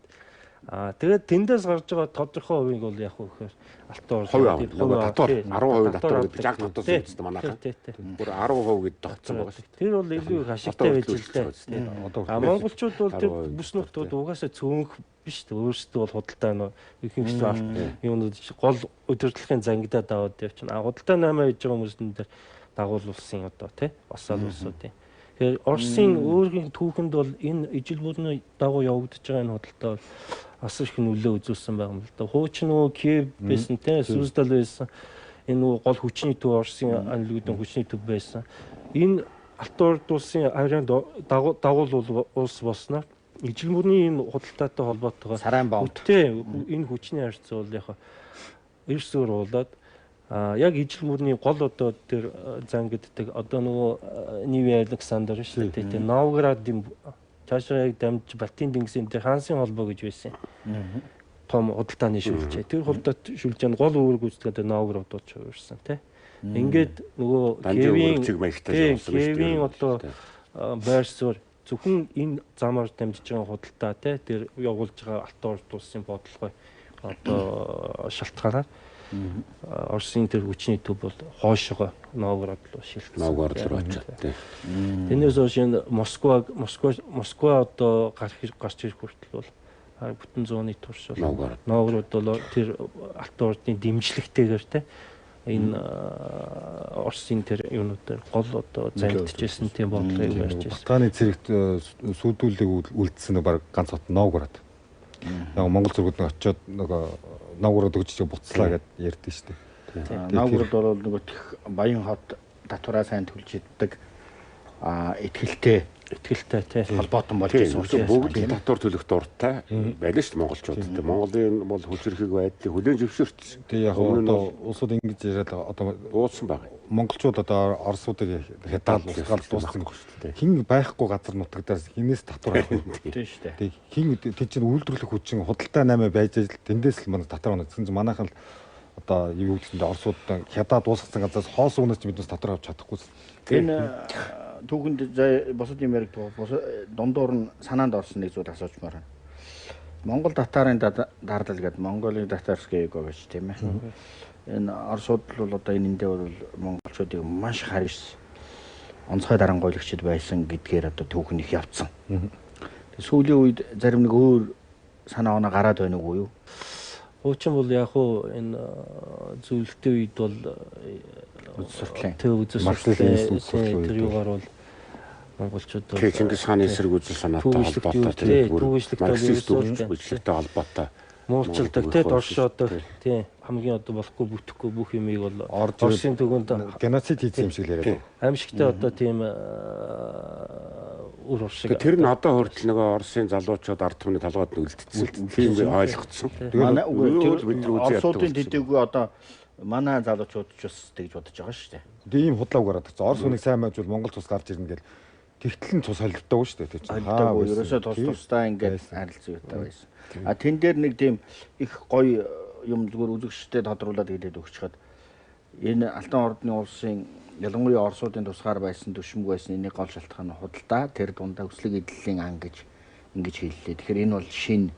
Аа тэгээд тэндээс гарч байгаа тодорхой хувийг бол яг вэ гэхээр Алтан Орд хувь татвар 10% татвар гэдэг жаг татвар үздэг манайхан. Бүр 10% гэд тогтсон байгаа шүү дээ. Тэр бол илүү их ашигтай байж л дээ. А монголчууд бол тэр бүс нутгууд угаасаа цөөнх биш үү? Өөрсдөө бол худалдаа нөө ихэнх юунууд гол удирдлагын зангидаад аваад явчихна. А худалдаа 8 хийж байгаа хүмүүст дээр дагуул улсын одоо тий вассал улсуудын. Тэгэхээр Оросын өөрийн түүхэнд бол энэ ижил мөрний дагуу явагдаж байгаа энэ худалдаа бол асар их нөлөө үзүүлсэн байгаа юм л да. Хуучин нөгөө Киев байсан тий Суздал байсан. Энэ нөгөө гол хүчний төв Оросын аналогуудын хүчний төв байсан. Энэ Алтан Орд улсын харийн дагуул улс болсноор ижил мөрний энэ худалдаатай холбоотойгоор сарайн бомб тий энэ хүчний харьцаа бол яг эрс зүйр болоод яг ижил мөрний гол одоо тэр зан гэдэг одоо нөгөө Ниви Александр шүү дээ тийм Новгородын цаашаа яг дамж Балтийн тэнгисийн тэр хансын холбоо гэж байсан. Том худалдааны шүлжээ. Тэр худалдаа шүлжээ нь гол үүрэг гүйцэтгэдэг Новгород болж хувирсан тий. Ингээд нөгөө Киевийн Киевийн одоо байр суурь зөвхөн энэ замаар дамжиж байгаа худалдаа тий тэр явуулж байгаа Алтан Орд улсын бодлого одоо шалтгаанаар Оросын тэр хүчний төв бол хойшоогоо Новгород руу шилжсэн. Новгород руу очиод тий. Тэрнээс хойш энэ Москва одоо гарч ирэх хүртэл бол бүтэн зууны турш бол Новгород бол тэр Алтан Ордын дэмжлэгтэйгээр тий энэ Оросын тэр юунуудаар гол одоо зайлтжсэн тийм бодлогыг барьж байсан. Батгааны цэрэгт сүйдүүлэг үлдсэн нэг баг ганц хот Новгород. Яг Монгол зүргүүд нэг очиод нөгөө Новгород өгч буцлаа гэд ярьдэн шүү дээ. Новгород бол нөгөө тех Баян хот татвараа сайн төлж иддэг итгэлтэй тий холбоотон болж ирсэн учраас бүгд татвар төлөх дуртай байлаа шүү дээ монголчууд. Тий Монголын бол хүчирхэг байдлыг хүлээн зөвшөөрсөн. Тий яг одоо улсууд ингэж яриад одоо ууцсан байгаа. Монголчууд одоо Оросуудыг хятад усгаал дууссан шүү дээ. Хин байхгүй газар нутагдаас хинээс татвар авах юм. Тий шүү дээ. Тий хин тэр чинь үйлдвэрлэх хүчин худалдаа 8 байж ажил тэндээс л манай татвар авна. Тэгсэн чинь манайхан л одоо юу гэдэгт Оросууд хятад дуусгасан газраас хоосон үнээс ч биднээс татвар авч чадахгүй. Энэ түүхэнд бусад юм яригдах дундуур нь санаанд орсон нэг зүйл асуучмаар байна. Монгол татарын дарлал гэдэг Монголын татарский эго гэж тийм ээ. Энэ Оросууд бол одоо энэ эндээ бол монголчуудыг маш харьс онцгой дарангуйлагчид байсан гэдгээр одоо түүхэн их явцсан. Сүүлийн үед зарим нэг өөр санаа оноо гараад байна уу юу? Хуучин бол яг уу энэ зөвлөлтийн үед бол үзэл суртлын тэр юугаар бол монголчууд бол Чингис хааны эсрэг үзэл санаатай холбоотой марксист үзэлтэй холбоотой муурчилдаг тий доршоодог тий хамгийн одоо болохгүй бүтэхгүй бүх юмыг бол Оросын төгөөнд геноцид хийсэн юм шиг л яриад аимшигтай одоо тийм үр уршиг. Тэр нь одоо хүртэл нөгөө Оросын залуучууд ард түмний толгойд нь үлдсэн. Тийм ойлгоцсон. Манай үгүй бид нар үзээ Оросуудын төдийгүй одоо манай залуучууд ч бас тэгж бодож байгаа шүү дээ. Тэгээ ийм худлааг гараад ирсэн. Орос хүнийг сайн байж бол Монгол цус гарч ирнэ гэл тэгтэл нь цус холигдоогүй шүү дээ. Тэр чинь холигдоогүй. Ерөөсөө тус тусдаа ингээд харилцан юутай байсан. А тэн дээр нэг тийм их гоё юм зүгээр үзэгчдэд тодруулаад хэлээд өгчхөд энэ Алтан Ордны улсын ялангуяа Оросуудын тусгаар байсан төшмөг байсан энийг гол шалтгаан нь худалдаа тэр дундаа өслөг эдлэлийн ан гэж ингэж хэллээ. Тэгэхээр энэ бол шин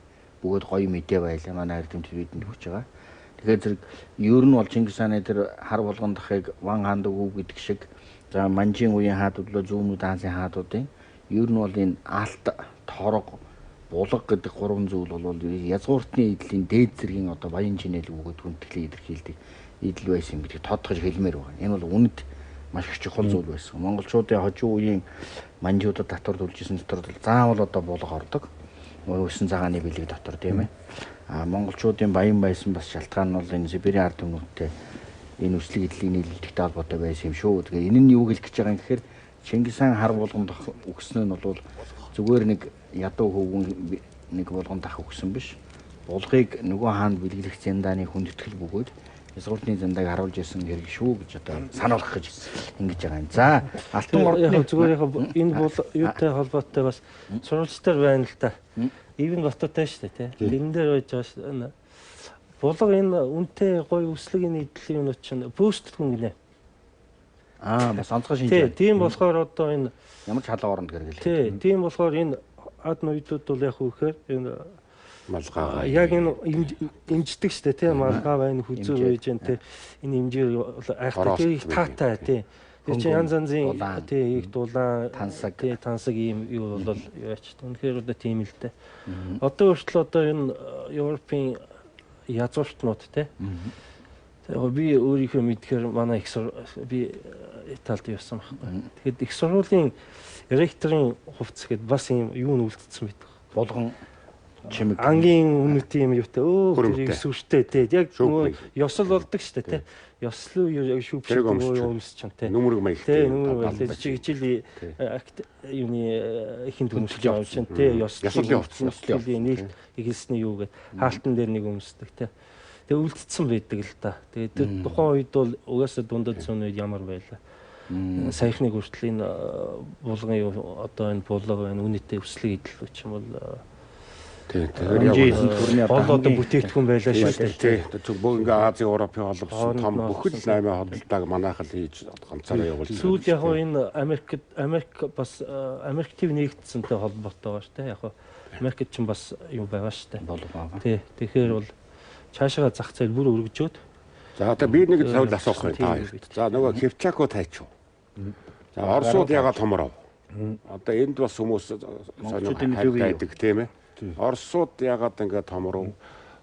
бөгөөд гоё мэдээ байлаа. Манай эрдэмтэд бидэнд өгч байгаа. Тэгэхээр зэрэг ер нь бол Чингис хааны тэр хар болгон дахыг Ван хаанд өгөв гэдэг шиг за Манжийн үеийн хаадууд лөө зүүнүүд Азийн хаадуудын ер нь бол энэ алт, торог, булга гэдэг гурван зүйл бол язгууртны эдлийн дээд зэргийн одоо баян чинэл өгөөд хүндэтгэлийн илэрхийлдэг эдэл байсан юм гэдгийг тодтогч хэлмээр байна. Энэ бол үнэт маш их чухал зүйл байсан. Монголчуудын хожим үеийн манжуудад татвар төлж исэн дотор бол заавал одоо булга ордог. Өсөн цагааны бэлэг дотор тийм ээ. А монголчуудын баян байсан бас шалтгаан нь бол энэ Сибирийн ард түмнүүдтэй энэ өслөг эдлийн нийлүүлэлттэй холбоотой байсан юм шүү. Тэгээ энэ нь юу хэлэх гэж байгаа юм гэхээр Чингис хаан хар булган дах өгсөн нь бол зүгээр нэг ядуу хөвгүн нэг булган дах өгсөн биш. Булгыг нөгөө хаанд бэлгэлэх зэндааны хүндэтгэл бөгөөд язгууртны зандааг харуулж ирсэн хэрэг шүү гэж одоо сануулгах гэж ингэж байгаа юм. За Алтан Ордны зүгээр яг энэ бол юутай холбоотой бас сурвалжтай байна л да. Ивэн Батуутай шүү дээ тий. Тэрэн дээр байж байгаа шүү. Булга энэ үнэтэй гоё өслөгийн эдлийн юмнууд чинь бөөсдөлгүй гинэ. Аа бас онцгой шинж. Тий, тийм болохоор одоо энэ ямар ч халуун оронд гэргэлээ. Тий, тийм болохоор энэ ад ноёдууд бол яг үхээр энэ малгай яг энэ имждэг штэ тий малгай байна хүзүү байж гэн тий энэ имжээр айхтай тий их таатай тий тэр чинь янз янзын тий их дулаан тансаг тий тансаг ийм юу бол яач үнэхээр одоо тийм л дээ. Одоо хүртэл одоо энэ Европын язгууртнууд тий тэгээ би өөрийнхөө мэдхээр манай их би Италид явсан байхгүй. Тэгэхэд их сургуулийн ректорын хувцас гээд бас ийм юу нь үлдсэн байдаг. Булган чимэг ангийн үнэтэй юм юутай тэрийг сүртэй тий яг нөгөө ёсол болдог штэ тий ёслоо яг шүүп өмс чам тий нүмерэг маягтай нүмерэг маягтай чи хичээл юуны ихэнд өмсөж явж чинь тий ёслолын хувцас ёслолын нийт эхэлсний юу гэд хаалтан дээр нэг өмсдөг тий тэгээ үлдсэн байдаг л та. Тэгээ тэр тухайн үед бол угаасаа дундад зүүн үед ямар байлаа. Саяхныг хүртэл энэ булган юу одоо энэ булга байна үнэтэй өслөг идэл ч юм бол Тэгэхээр яг гол одоо бүтээгдэхүүн байлаа шүү дээ. Тий. Бүх ингээ Азийн Европын холбосон том бүхэл 8 холболтойг манайх л хийж ганцаараа явуулсан. Сүүлд яг энэ Америкт Америк бас Америк төв нэгдсэнтэй холбоотой байгаа шүү дээ. Яг Америкт ч бас юм байгаа шүү дээ. Болов. Тий. Тэгэхээр бол цаашаа зах зээл бүр өргөжөөд За одоо би нэг зөвл асуух юм та хоёрт. За нөгөө Кипчакууд хайчив. За Оросууд ягаад томров? Одоо энд бас хүмүүс Монголчуудын нөлөөг юу? байдаг тийм ээ. Оросууд ягаад ингээд томров?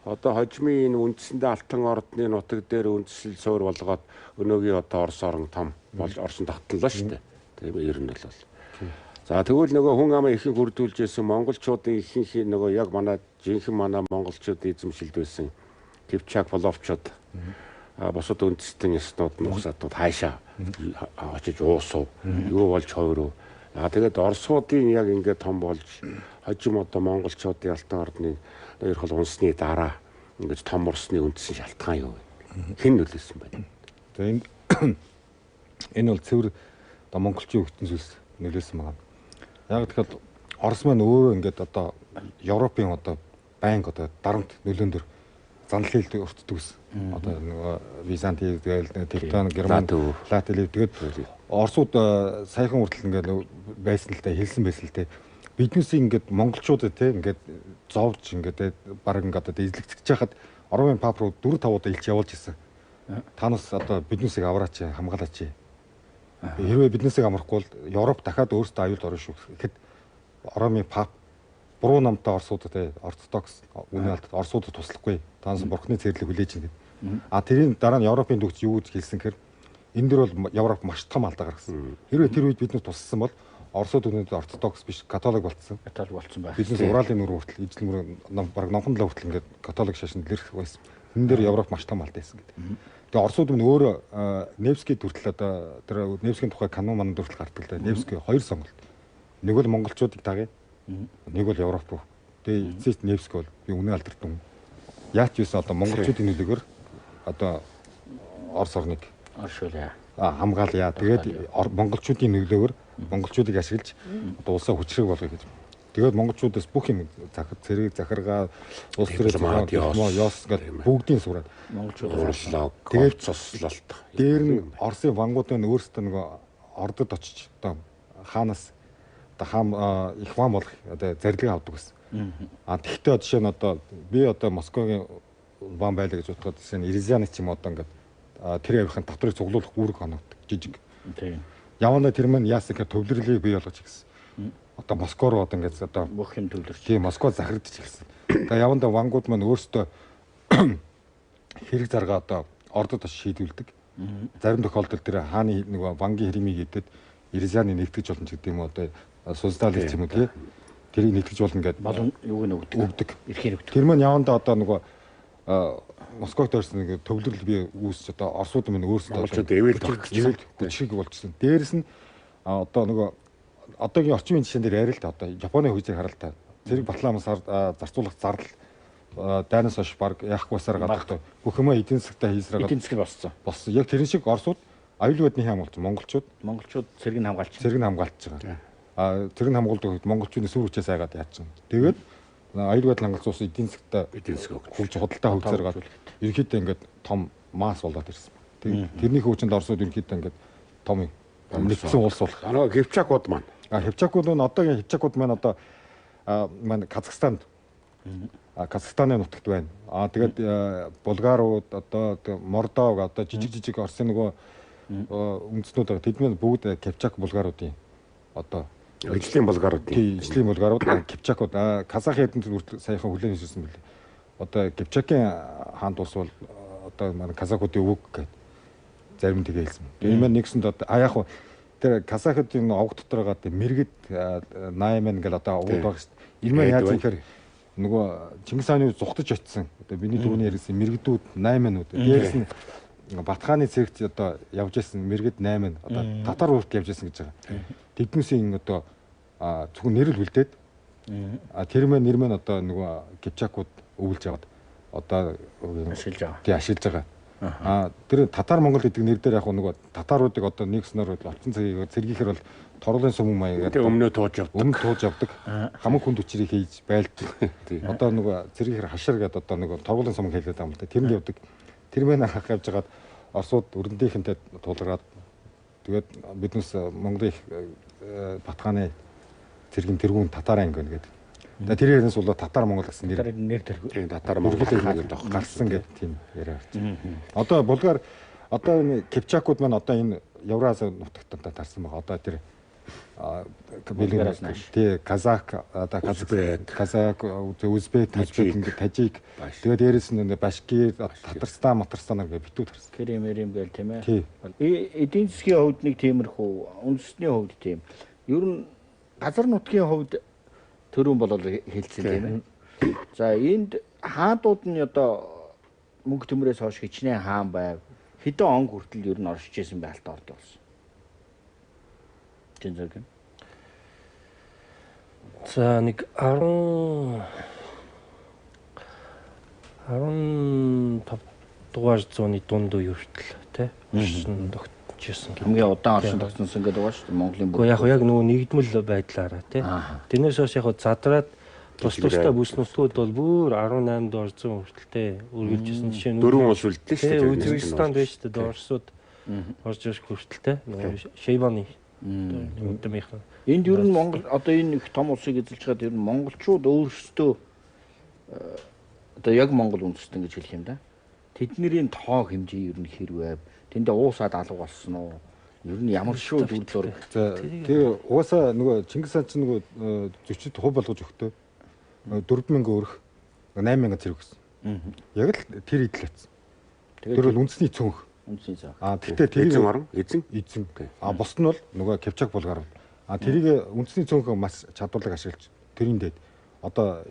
Одоо хожмын энэ үндсэндээ Алтан Ордны нутаг дээр үндсэл суур болгоод өнөөгийн одоо Орос орон том болж Орсон тогтнолоо шүү дээ. Тийм ээ, ер нь бол. За тэгвэл нөгөө хүн амаа ихэнх үрдүүлж исэн монголчуудын ихэнх нөгөө яг манай жинхэнэ манай монголчуудын эзэмшилд байсан Кипчак, Половчууд бусад үндэстэн яснууд нухсадууд хаашаа очиж уусав, юу болж хойров. Тэгээд Оросуудын яг ингээд том болж хожим одоо монголчуудын Алтан Ордны ерхол унсны дараа ингээд том урсны үндсэн шалтгаан юу вэ? Хэн нөлөөлсөн бэ? За энэ бол цэвэр одоо монголчийн өвтөн зүйлс нөлөөлсөн байгаа. Яг тэгэхээр Орос маань өөрөө ингээд одоо Европын одоо байнга одоо дарамт нөлөөн дөр занлал өртдөг гэсэн. Одоо нөгөө Византи тэгэл Тевтон, Герман, Латин тэгээд Оросууд саяхан хүртэл ингээд байсан л та хэлсэн байсан л та. Биднээс ингээд монголчууд те ингээд зовж ингээд баг ингээд одоо эзлэгдэж хахад Ромын пап руу 4 5 удаа илч явуулж ирсэн. Танаас одоо биднээсийг авраач, хамгаалаач. Хэрвээ биднээсийг амрахгүй бол Европ дахиад өөрсдөө аюулд орно шүү гэхэд Ромын пап буруу намтай Оросуудад те ортодокс үнэ алдад Оросуудад туслахгүй. Танаас бурхны цэрлэг хүлээж ин гэд. А тэрийн дараа нь Европын төгч юу гэж хэлсэн гэхээр энэ дэр бол Европ маш том алдаа гаргасан. Хэрвээ тэр үед биднээс тусалсан бол Оросууд өнөөдөр ортодокс биш католик болцсон. Католик болцсон байх. Биднээс Уралын нүрүү хүртэл ижил мөр баг номхон талаа хүртэл ингээд католик шашинд лэрх байсан. Энэ дээр Европ маш том алдаа хийсэн гэдэг. Тэгээ Оросууд мөн өөрөө Невский хүртэл одоо тэр Невскийн тухай канон манад хүртэл гардаг л да. Невский хоёр сонголт. Нэг бол монголчуудыг дагъя. Нэг бол Европ руу. Тэгээ эцэст Невский бол би үнэ алдарт юм. Яач юусэн одоо монголчуудын нөлөөгөөр одоо Орос орныг оршуулъя. Хамгаалъя. Тэгээд монголчуудын нөлөөгөөр монголчуудыг ашиглаж одоо улсаа хүчрэг болгоё гэж. Тэгээд монголчуудаас бүх юм цэрэг захиргаа, улс төрийн ёс гэдэг бүгдийг сураад монголчууд урлаг, тэгээд цуслалт. Дээр нь Оросын вангуудын өөрсдөө нөгөө ордод очиж одоо хаанаас одоо хаан их ван болох одоо зарлигийг авдаг гэсэн. А тэгтээ жишээ нь одоо би одоо Москвагийн ван байлаа гэж бодоход жишээ нь Ирзианы ч юм одоо ингээд тэр явахын татварыг цуглуулах үүрэг оногддог жижиг. Тийм. Явандаа тэр маань яасан гэхээр төвлөрлийг бий болгож ирсэн. Одоо Москва руу одоо ингээд одоо бүх юм төвлөрч. Тийм, Москва захирагдчих ирсэн. Тэгээ явандаа вангууд маань өөрсдөө хэрэг заргаа одоо ордод очиж шийдвүлдэг. Зарим тохиолдолд тэр хааны нөгөө вангийн хэрмийг идэд Ирзианы нэгтгэж болно ч гэдэг юм уу одоо Суздалыг ч юм уу тий. Тэрийг нэгтгэж болно гэдэг болон юуг нь өгдөг. Эрхээр өгдөг. Тэр маань явандаа одоо нөгөө Москвад орсон нэг төвлөрөл бий үүсч одоо Оросууд минь өөрсдөө монголчууд эвэл эвэл хүчрэг болчихсон. Дээрэс нь одоо нөгөө одоогийн орчин үеийн жишээн дээр яриа л та одоо Японы хөгжийг харал та. Зэрэг Батламаас зарцуулах зардал дайнаас хойш баг яахгүйсаар гадагтай бүх юмаа эдийн засгтаа хийсрээ эдийн засаг босцсон. Болсон. Яг тэрэн шиг Оросууд аюулгүй байдлын хям болсон. Монголчууд цэрэг нь хамгаалж. Цэрэг нь хамгаалж байгаа. А цэрэг нь хамгаалдаг үед монголчуудын сүр хүчээ сайгаад яачихна. Тэгээд аюулгүй байдал хангалзсан улс эдийн засгтаа эдийн засаг хөгж худалдаа хөгжсөөр гад ерөнхийдөө ингээд том масс болоод ирсэн. Тэрний хөгжинд Оросууд ерөнхийдөө ингээд том нэгдсэн улс болох. Нөгөө Кипчакууд маань. А Кипчакууд нь одоогийн Кипчакууд маань одоо маань Казахстанд Казахстаны нутагт байна. А тэгээд Булгарууд одоо Мордов одоо жижиг жижиг Оросын нөгөө үндэстнүүд байгаа. Тэд маань бүгд Кипчак булгаруудын одоо Ижлийн булгарууд. Тийм, ижлийн булгарууд, Кипчакууд, Казах эрдэмтэд хүртэл саяхан хүлээн зөвшөөрсөн билээ. Одоо Кипчакийн хаанд улс бол одоо манай казахуудын өвөг гэдэг зарим тэгээ хэлсэн. Тэгээ энэ нэгсэнд одоо яг хуу тэр казахуудын овг дотор байгаа мэрэгд 8 гэл одоо овгод байгаа шүү дээ. Энэ маань яаж юм гэхээр нөгөө Чингис хааны зүхтаж очисон. Одоо миний түрүүний ярьсан мэрэгдүүд 8-нууд. Дээрс нь Батхааны цэрэгт одоо явж исэн мэрэгд 8 одоо татар хүртэл явж исэн гэж байгаа. Тэднээсийн одоо зөвхөн нэр л үлдээд тэр мэн нэр мэн одоо нөгөө Кипчакууд өвлж аваад одоо ашиглаж байгаа. Тий, ашиглаж байгаа. Тэр татар Монгол гэдэг нэр дээр яг нөгөө татаруудыг одоо нэг сноор очсон цагийг цэргийнхэр бол торгуулын сум маягаар өмнөө тууж явдаг. Өмнө тууж явдаг. Хамаг хүнд хүчрийг хийж байлдаг. Одоо нөгөө цэргийнхэр хашир гэдэг одоо нөгөө торгуулын сум хэлээд байгаа юм л да. Тэрэнд явдаг. Тэр мэн хах явж хагаад Оросууд өрөндийнхэнтэй тулгараад тэгээд биднээс Монголын их Батхааны цэргийн тэргүүн татар анги байна гэдэг. Тэр ярианаас болоод татар Монгол гэсэн нэр нэр төр. Тийм, татар Монгол гэдэг гарсан гэдэг тийм яриа гарч. Одоо Булгар одоо энэ Кипчакууд маань одоо энэ Еврази нутагт тарсан байгаа. Одоо тэр Булгараас нааш. Тий, казак, одоо казак, узбек, тажик, ингээд тажик. Тэгээд дээрэс нь башкир, Татарстан, Матарстан гэх битүү тарсан. Крим, рим гээл тийм ээ. Эдийн засгийн хувьд нэг тиймэрхүү, үндэсний хувьд тийм. Ер нь газар нутгийн хувьд төрөн болол хэлсэн тийм ээ. За энд хаадууд нь одоо мөнгө төмрөөс хойш хичнээн хаан байв. Хэдэн он хүртэл ер нь оршиж исэн байлтаа орд болсон. Тэн зэрэг. За нэг 10 15 дугаар зууны дунд үе хүртэл тий оршин тогтчихсон. Хамгийн удаан оршин тогтсон гэдэг байгаа шүү дээ Монголын бүх. Яг яг нөгөө нэгдмэл байдлаараа тий. Тэрнээс хойш яг задраад тус тустай бүс нутгууд бол бүр 18 дугаар зуун хүртэл тий үргэлжсэн. Жишээ нь дөрвөн улс үлдээ шүү дээ. Өзбекистонд байж шүү дээ. Оросууд орж ирэх хүртэл тий. Нөгөө Шейбаны удамынхан. Энд ер нь Монгол одоо энэ их том улсыг эзэлж байгаад ер нь монголчууд өөрсдөө одоо яг монгол үндэстэн гэж хэлэх юм да. Тэдний тоо хэмжээ ер нь хэр байв? Тэндээ уусаад алга болсон уу? Ер нь ямар шүү дүр зураг. За тэгээ угаасаа нөгөө Чингис хаан чинь нөгөө зөчид хувь болгож өгтөө 4000 өрх 8000 зэрэг гэсэн. Яг л тэр идэл атсан. Тэр бол үндэсний цөөнх. Үндэсний цөөнх. А тэгтээ тэрийг эзэн орон эзэн эзэн. А бус нь бол нөгөө Кипчак булгаар. А тэрийг үндэсний цөөнхөө маш чадварлаг ашиглаж тэрийн дэд одоо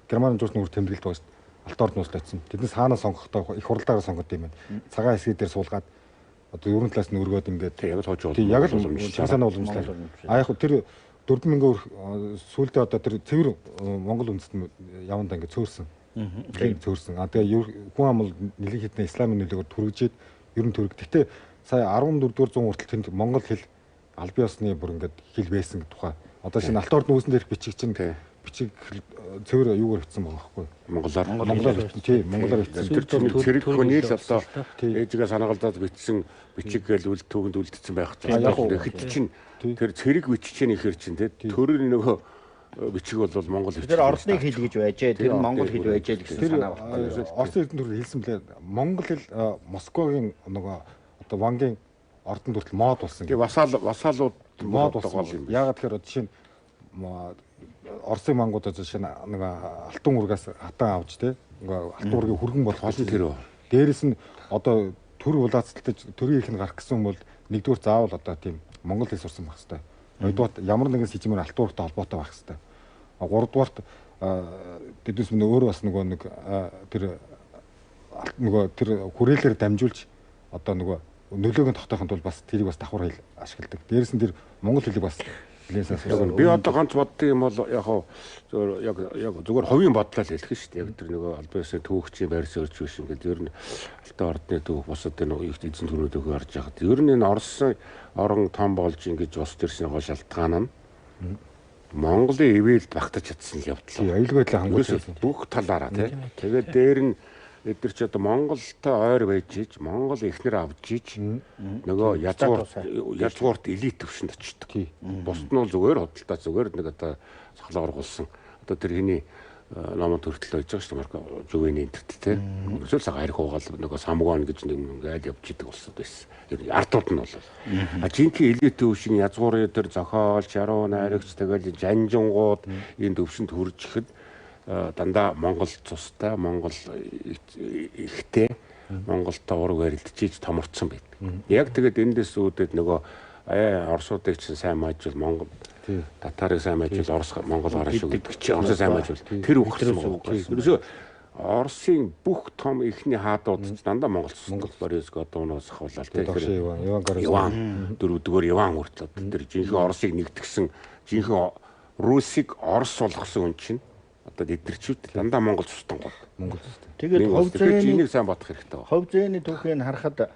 Германы жуулчны үр тэмдэглэлт байгаа шүү дээ. Алт орд нууцлал очсон. Тэднээс хаанаа сонгохдоо их хурлаараа сонгод юм байна. Цагаан хэсгийг дээр суулгаад одоо ерөн талаас нь өргөөд ингээд яг л хож яг л Чингис хааны уламжлал. А яг тэр 4000 өрх сүүлдээ одоо тэр цэвэр Монгол үндэстэн явандаа ингээд цөөрсөн. Тийм цөөрсөн. А тэгээ хүн ам бол нэлээд хэдэн исламын нөлөөгөөр түргэжээд ер нь түрэг. Гэтэ сая 14 дугаар зуун хүртэл тэнд монгол хэл албан ёсны бүр ингээд хэл байсан гэх тухай. Одоо шинэ Алт орд нүүсэн дээрх бичиг чинь бичиг цэвэр юугаар бичсэн байгаа байхгүй монголоор бичсэн. Тийм, монголоор бичсэн. Тэр чинь цэрэг хүний л одоо ээжигээ санагалдаад бичсэн бичиг гээл үл түүхэнд үлдсэн байх ч байна. Тэгэхэд чинь тэр цэрэг бичиж ихэр чинь тий төрийн нөгөө бичиг бол монгол бичиг. Тэр орсны хэл гэж байжээ. Тэр монгол хэл байжээ л гэсэн санаа баггүй. Орсын эрдэмт төр хэлсэн блэ. Монгол хэл Москвагийн нөгөө одоо Вангийн ордонд хүртэл мод болсон. Тэгээ васаалууд мод болсон юм. Яагаад тэгэхээр жишээ нь Орсын мангууд жишээ нь нэг алтан үргээс хатан авч тий алтан үргийн хүргэн болох олон тэр. Дээрэс нь одоо төр улаацалтаж төрийн их нь гарах гэсэн бол нэгдүгээр заавал одоо тийм монгол хэл сурсан байх хэвээр. Хоёрдугаарт ямар нэгэн сэжимээр алтан үргтэй холбоотой байх хэвээр. Гуравдугаарт тэднээс минь өөр бас нөгөө нэг тэр нөгөө тэр хүрээлэлээр дамжуулж одоо нөгөө нөлөөг нь тогтоохын тулд бас тэрийг бас давхар хэл ашигладаг. Дээрэс нь тэр монгол хэлийг бас Би одоо ганц боддог юм бол яг зөвөр яг яг зүгээр хувийн бодлоо л хэлэх шүү дээ. Яг тэр нөгөө албан ёсны түүхчийн байр суурьч биш ингээд ер нь Алтан ордны түүх бусад энэ эзэн төрийн түүхийг харж байхад ер нь энэ Оросын орон том болж ингэж улс төрсний гол шалтгаан нь Монголын ивэлд багтаж чадсан явдал. Аюулгүй байдлаа хангуулсан бүх талаараа тий. Тэгээд дээр нь эдгээр чи одоо Монголтой ойр байж иж Монгол эхнэр авч иж нөгөө язгуурт элит төвшөнд очдог. Бусд нь бол зүгээр худалдаа зүгээр нэг одоо сахлаа ургуулсан. Одоо тэр хиний номон төртөл байж байгаа шүү дээ. Зүгэний энтерт тий. Ерөөсөө цаг арх уугаал нөгөө самгон гэж нэг ингээл явж идэг улсууд байсан. Ардууд нь бол. А жинхэнэ элит төвшин язгуурын тэр зохиолч, яруу найрагч тэгэл жанжингууд энэ төвшөнд хурж ихэд дандаа Монгол цустай, Монгол ихтэй, Монголтой ураг барилдчихийж томорцсон байдаг. Яг тэгээд эндээс үүдээд нөгөө Оросуудыг чинь сайн маажвал Монгол, татарыг сайн маажвал Орос Монгол гараа шүү гэдэг чинь Оросыг сайн маажвал тэр үхэрсэн байгаа. Ерөөсөө Оросын бүх том эхний хаадууд ч дандаа Монгол цустай. Борис Годуноос ахуулаад тэр Иван дөрөвдүгээр Иван хүртэл тэр жинхэнэ Оросыг нэгтгсэн, жинхэнэ Русыг Орос болгосон хүн чинь одоо эдгэрчүүд дандаа Монгол цустан гол. Монгол цустай. Тэгээд хувь зээний энийг сайн бодох хэрэгтэй байна. Хувь зээний түүхийг харахад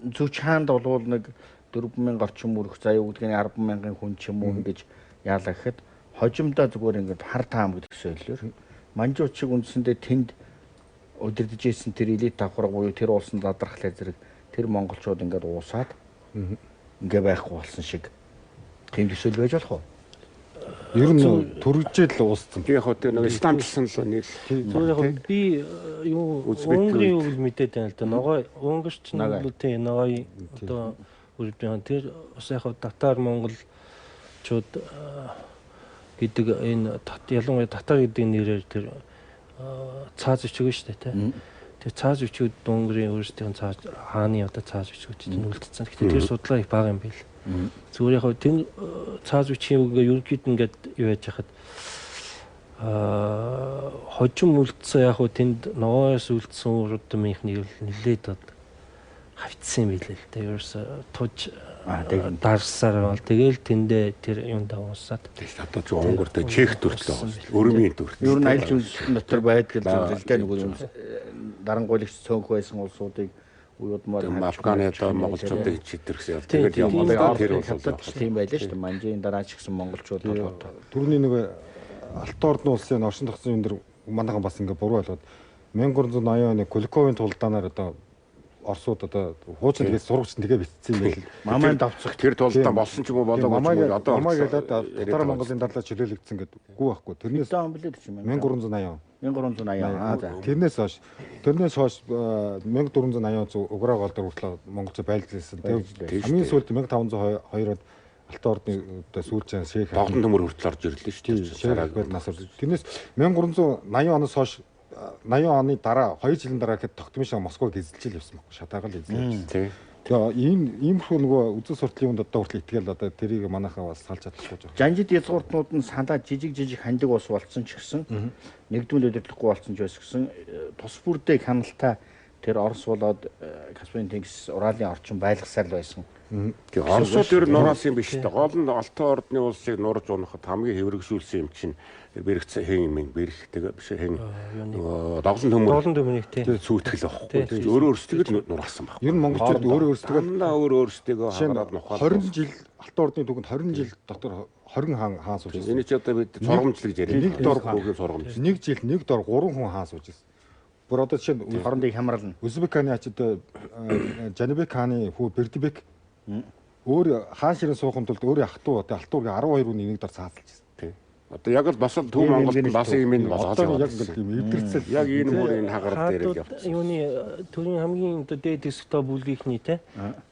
Зүч хаанд болвол нэг 4000 орчим өрх заяа гэдгийг 100000 хүн ч юм уу ингэж яалаа гэхэд хожимдоо зүгээр ингээд хар таам гэдэг сөөлөөр манжууч шиг үндсэндээ тэнд удирдах ийсэн тэр элит давхарга буюу тэр улсан задрахлаа зэрэг тэр монголчууд ингээд уусаад ингээ байхгүй болсон шиг тийм төсөөл байж болох уу? Ер нь төрөжжэл ууссан. Яг хөө тэр нэг исламчлсан л нэг Зүгээр яг би юу Унгарын үг л мэдээд байна л да. Ногой Унгарч нь бол тийм ногой одоо үрдэн тэр бас яг татар монголчууд гэдэг энэ ялангуяа татар гэдэг нэрээр тэр цааз өчгөө шүү дээ тий. Тэр цааз өчгүүд Унгарын өөрсдийнх нь цааз хааны одоо цааз өчгүүд чинь үлдсэн. Гэхдээ тэр судлаа их бага юм байл. Зүгээр яг тэр цааз үчгийн үгээ ерөнхийд ингээд юу яаж яхад хожим үлдсэн яг хуу тэнд ногоос үлдсэн үр удмынх нь нэлээд од хавцсан юм билээ л дээ. Ерөөсө туж дарсаар бол тэгэл тэндээ тэр юм давуусаад. Тэгээс одоо ч Унгар дээр Чех төртлөө байгаа. Өрмийн төрт. Ер нь аль зүйлс дотор байдаг л зүйл л дээ нөгөө дарангуйлагч цөөнх байсан улсуудыг уйдмаар Афганы одоо монголчуудыг читэрхсэн. Тэгээд явгал тэр бол тийм байлаа шүү дээ. Манжийн дараа ч гэсэн монголчууд бол түрүүний нэг Алтан ордны улсын оршин тогтсон юм дэр манайхан бас ингээ буруу ойлгоод 1380 оны Куликовын тулдаанаар одоо Оросууд одоо хуучин тэгээс сургууч тэгээ бичсэн юм байл. Мамайн давцах тэр тулдаан болсон ч юм уу болоогүй ч юм уу одоо мамаа гэлээд татар Монголын дарлаа чөлөөлөгдсөн гэдэг үгүй байхгүй. Тэрнээс он билээ чи 1380. 1380. Аа за. Тэрнээс хойш 1480 Уграа гол дээр хүртэл монголчууд байлжсэн. Тэгээд хамгийн сүүлд 1502 онд Алтан ордны одоо сүүлчийн шейх Догдон төмөр хүртэл орж ирлээ шүү дээ. Шейх Ахмед нас орж. Тэрнээс 1380 оноос хойш 80 оны дараа 2 жилийн дараа гэхэд Тогтмын Москваг эзэлж л явсан байхгүй. Шатаагаал эзэлж. Тэгээ иймэрхүү нөгөө үзэл суртлын юмд одоо хүртэл итгэл одоо тэрийг манайхаа бас салж чадахгүй жоо. Жанжид язгууртнууд нь санаа жижиг жижиг хандаг ус болцсон ч гэсэн нэгдмэл удирдлахгүй болцсон ч байсан гэсэн тус бүрдээ хяналтай тэр Орос болоод Каспийн тэнгис Уралын орчин байлгасаар л байсан. Тэгээ Оросууд ер нь нураас юм биш үү? Гол нь Алтан ордны улсыг нурж унахад хамгийн хэврэгшүүлсэн юм чинь бэрэгц хэн юм бэрх тэгээ биш хэн нөгөө доглон төмөр доглон төмөрийг тий сүйтгэл байхгүй. Өөрөө өөрсдөө л нураасан байхгүй. Ер нь монголчууд өөрөө өөрсдөө дандаа өөр өөрсдөө хагаад нухаад 20 жил Алтан ордны түүхэнд 20 жил дотор 20 хаан хаан сууж байсан. Энэ чи одоо бид сургамжлаг яриад нэг дор хүүгийн сургамж. Нэг жил нэг дор 3 хүн хаан сууж байсан. Бүр одоо жишээ нь хоорондыг хамрална. Өзбек хааны ачид Жанибек хааны хүү Бердибек өөр хаан ширэн суухын тулд өөрийн ах トゥ одоо Алтуургийн 12 хүний нэг дор цаазалж байсан. Тий. Одоо яг л бас л Төв Монголд бас юм энэ болоод яваад. Яг ингээл юм эвдэрцэл яг энэ бүр энэ хагаар дээр л явчихсан. Юуны төрийн хамгийн одоо дээд хэсэгтээ бүлгийнхний те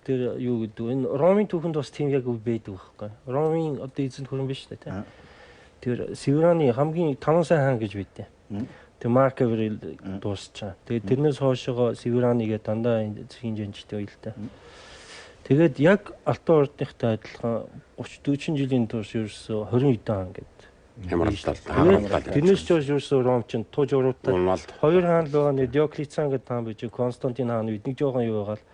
тэр юу гэдэг энэ Ромын түүхэнд бас тийм яг үг байдаг байхгүй. Ромын одоо эзэнт хөрөн биш үү те. Тэр Севераны хамгийн таван сайн хаан гэж байдیں۔ Тэр Марк Аврел дуусчаа. Тэгээд тэрнээс хойшоо Севераны гэдэг дандаа зэхийн жанжтай үйл та. Тэгээд яг Алтан ордныхтай адилхан 30 40 жилийн турш ерөөсөө 20 хэдэн хаан гэдэг хямралдал. Тэрнээс ч хойш ерөөсөө Ром чинь тууж уруутай. Хоёр хаан л байгаа нэ Диоклетиан гэдэг хаан байж Константин хаан үед нэг жоохон юу байгаа л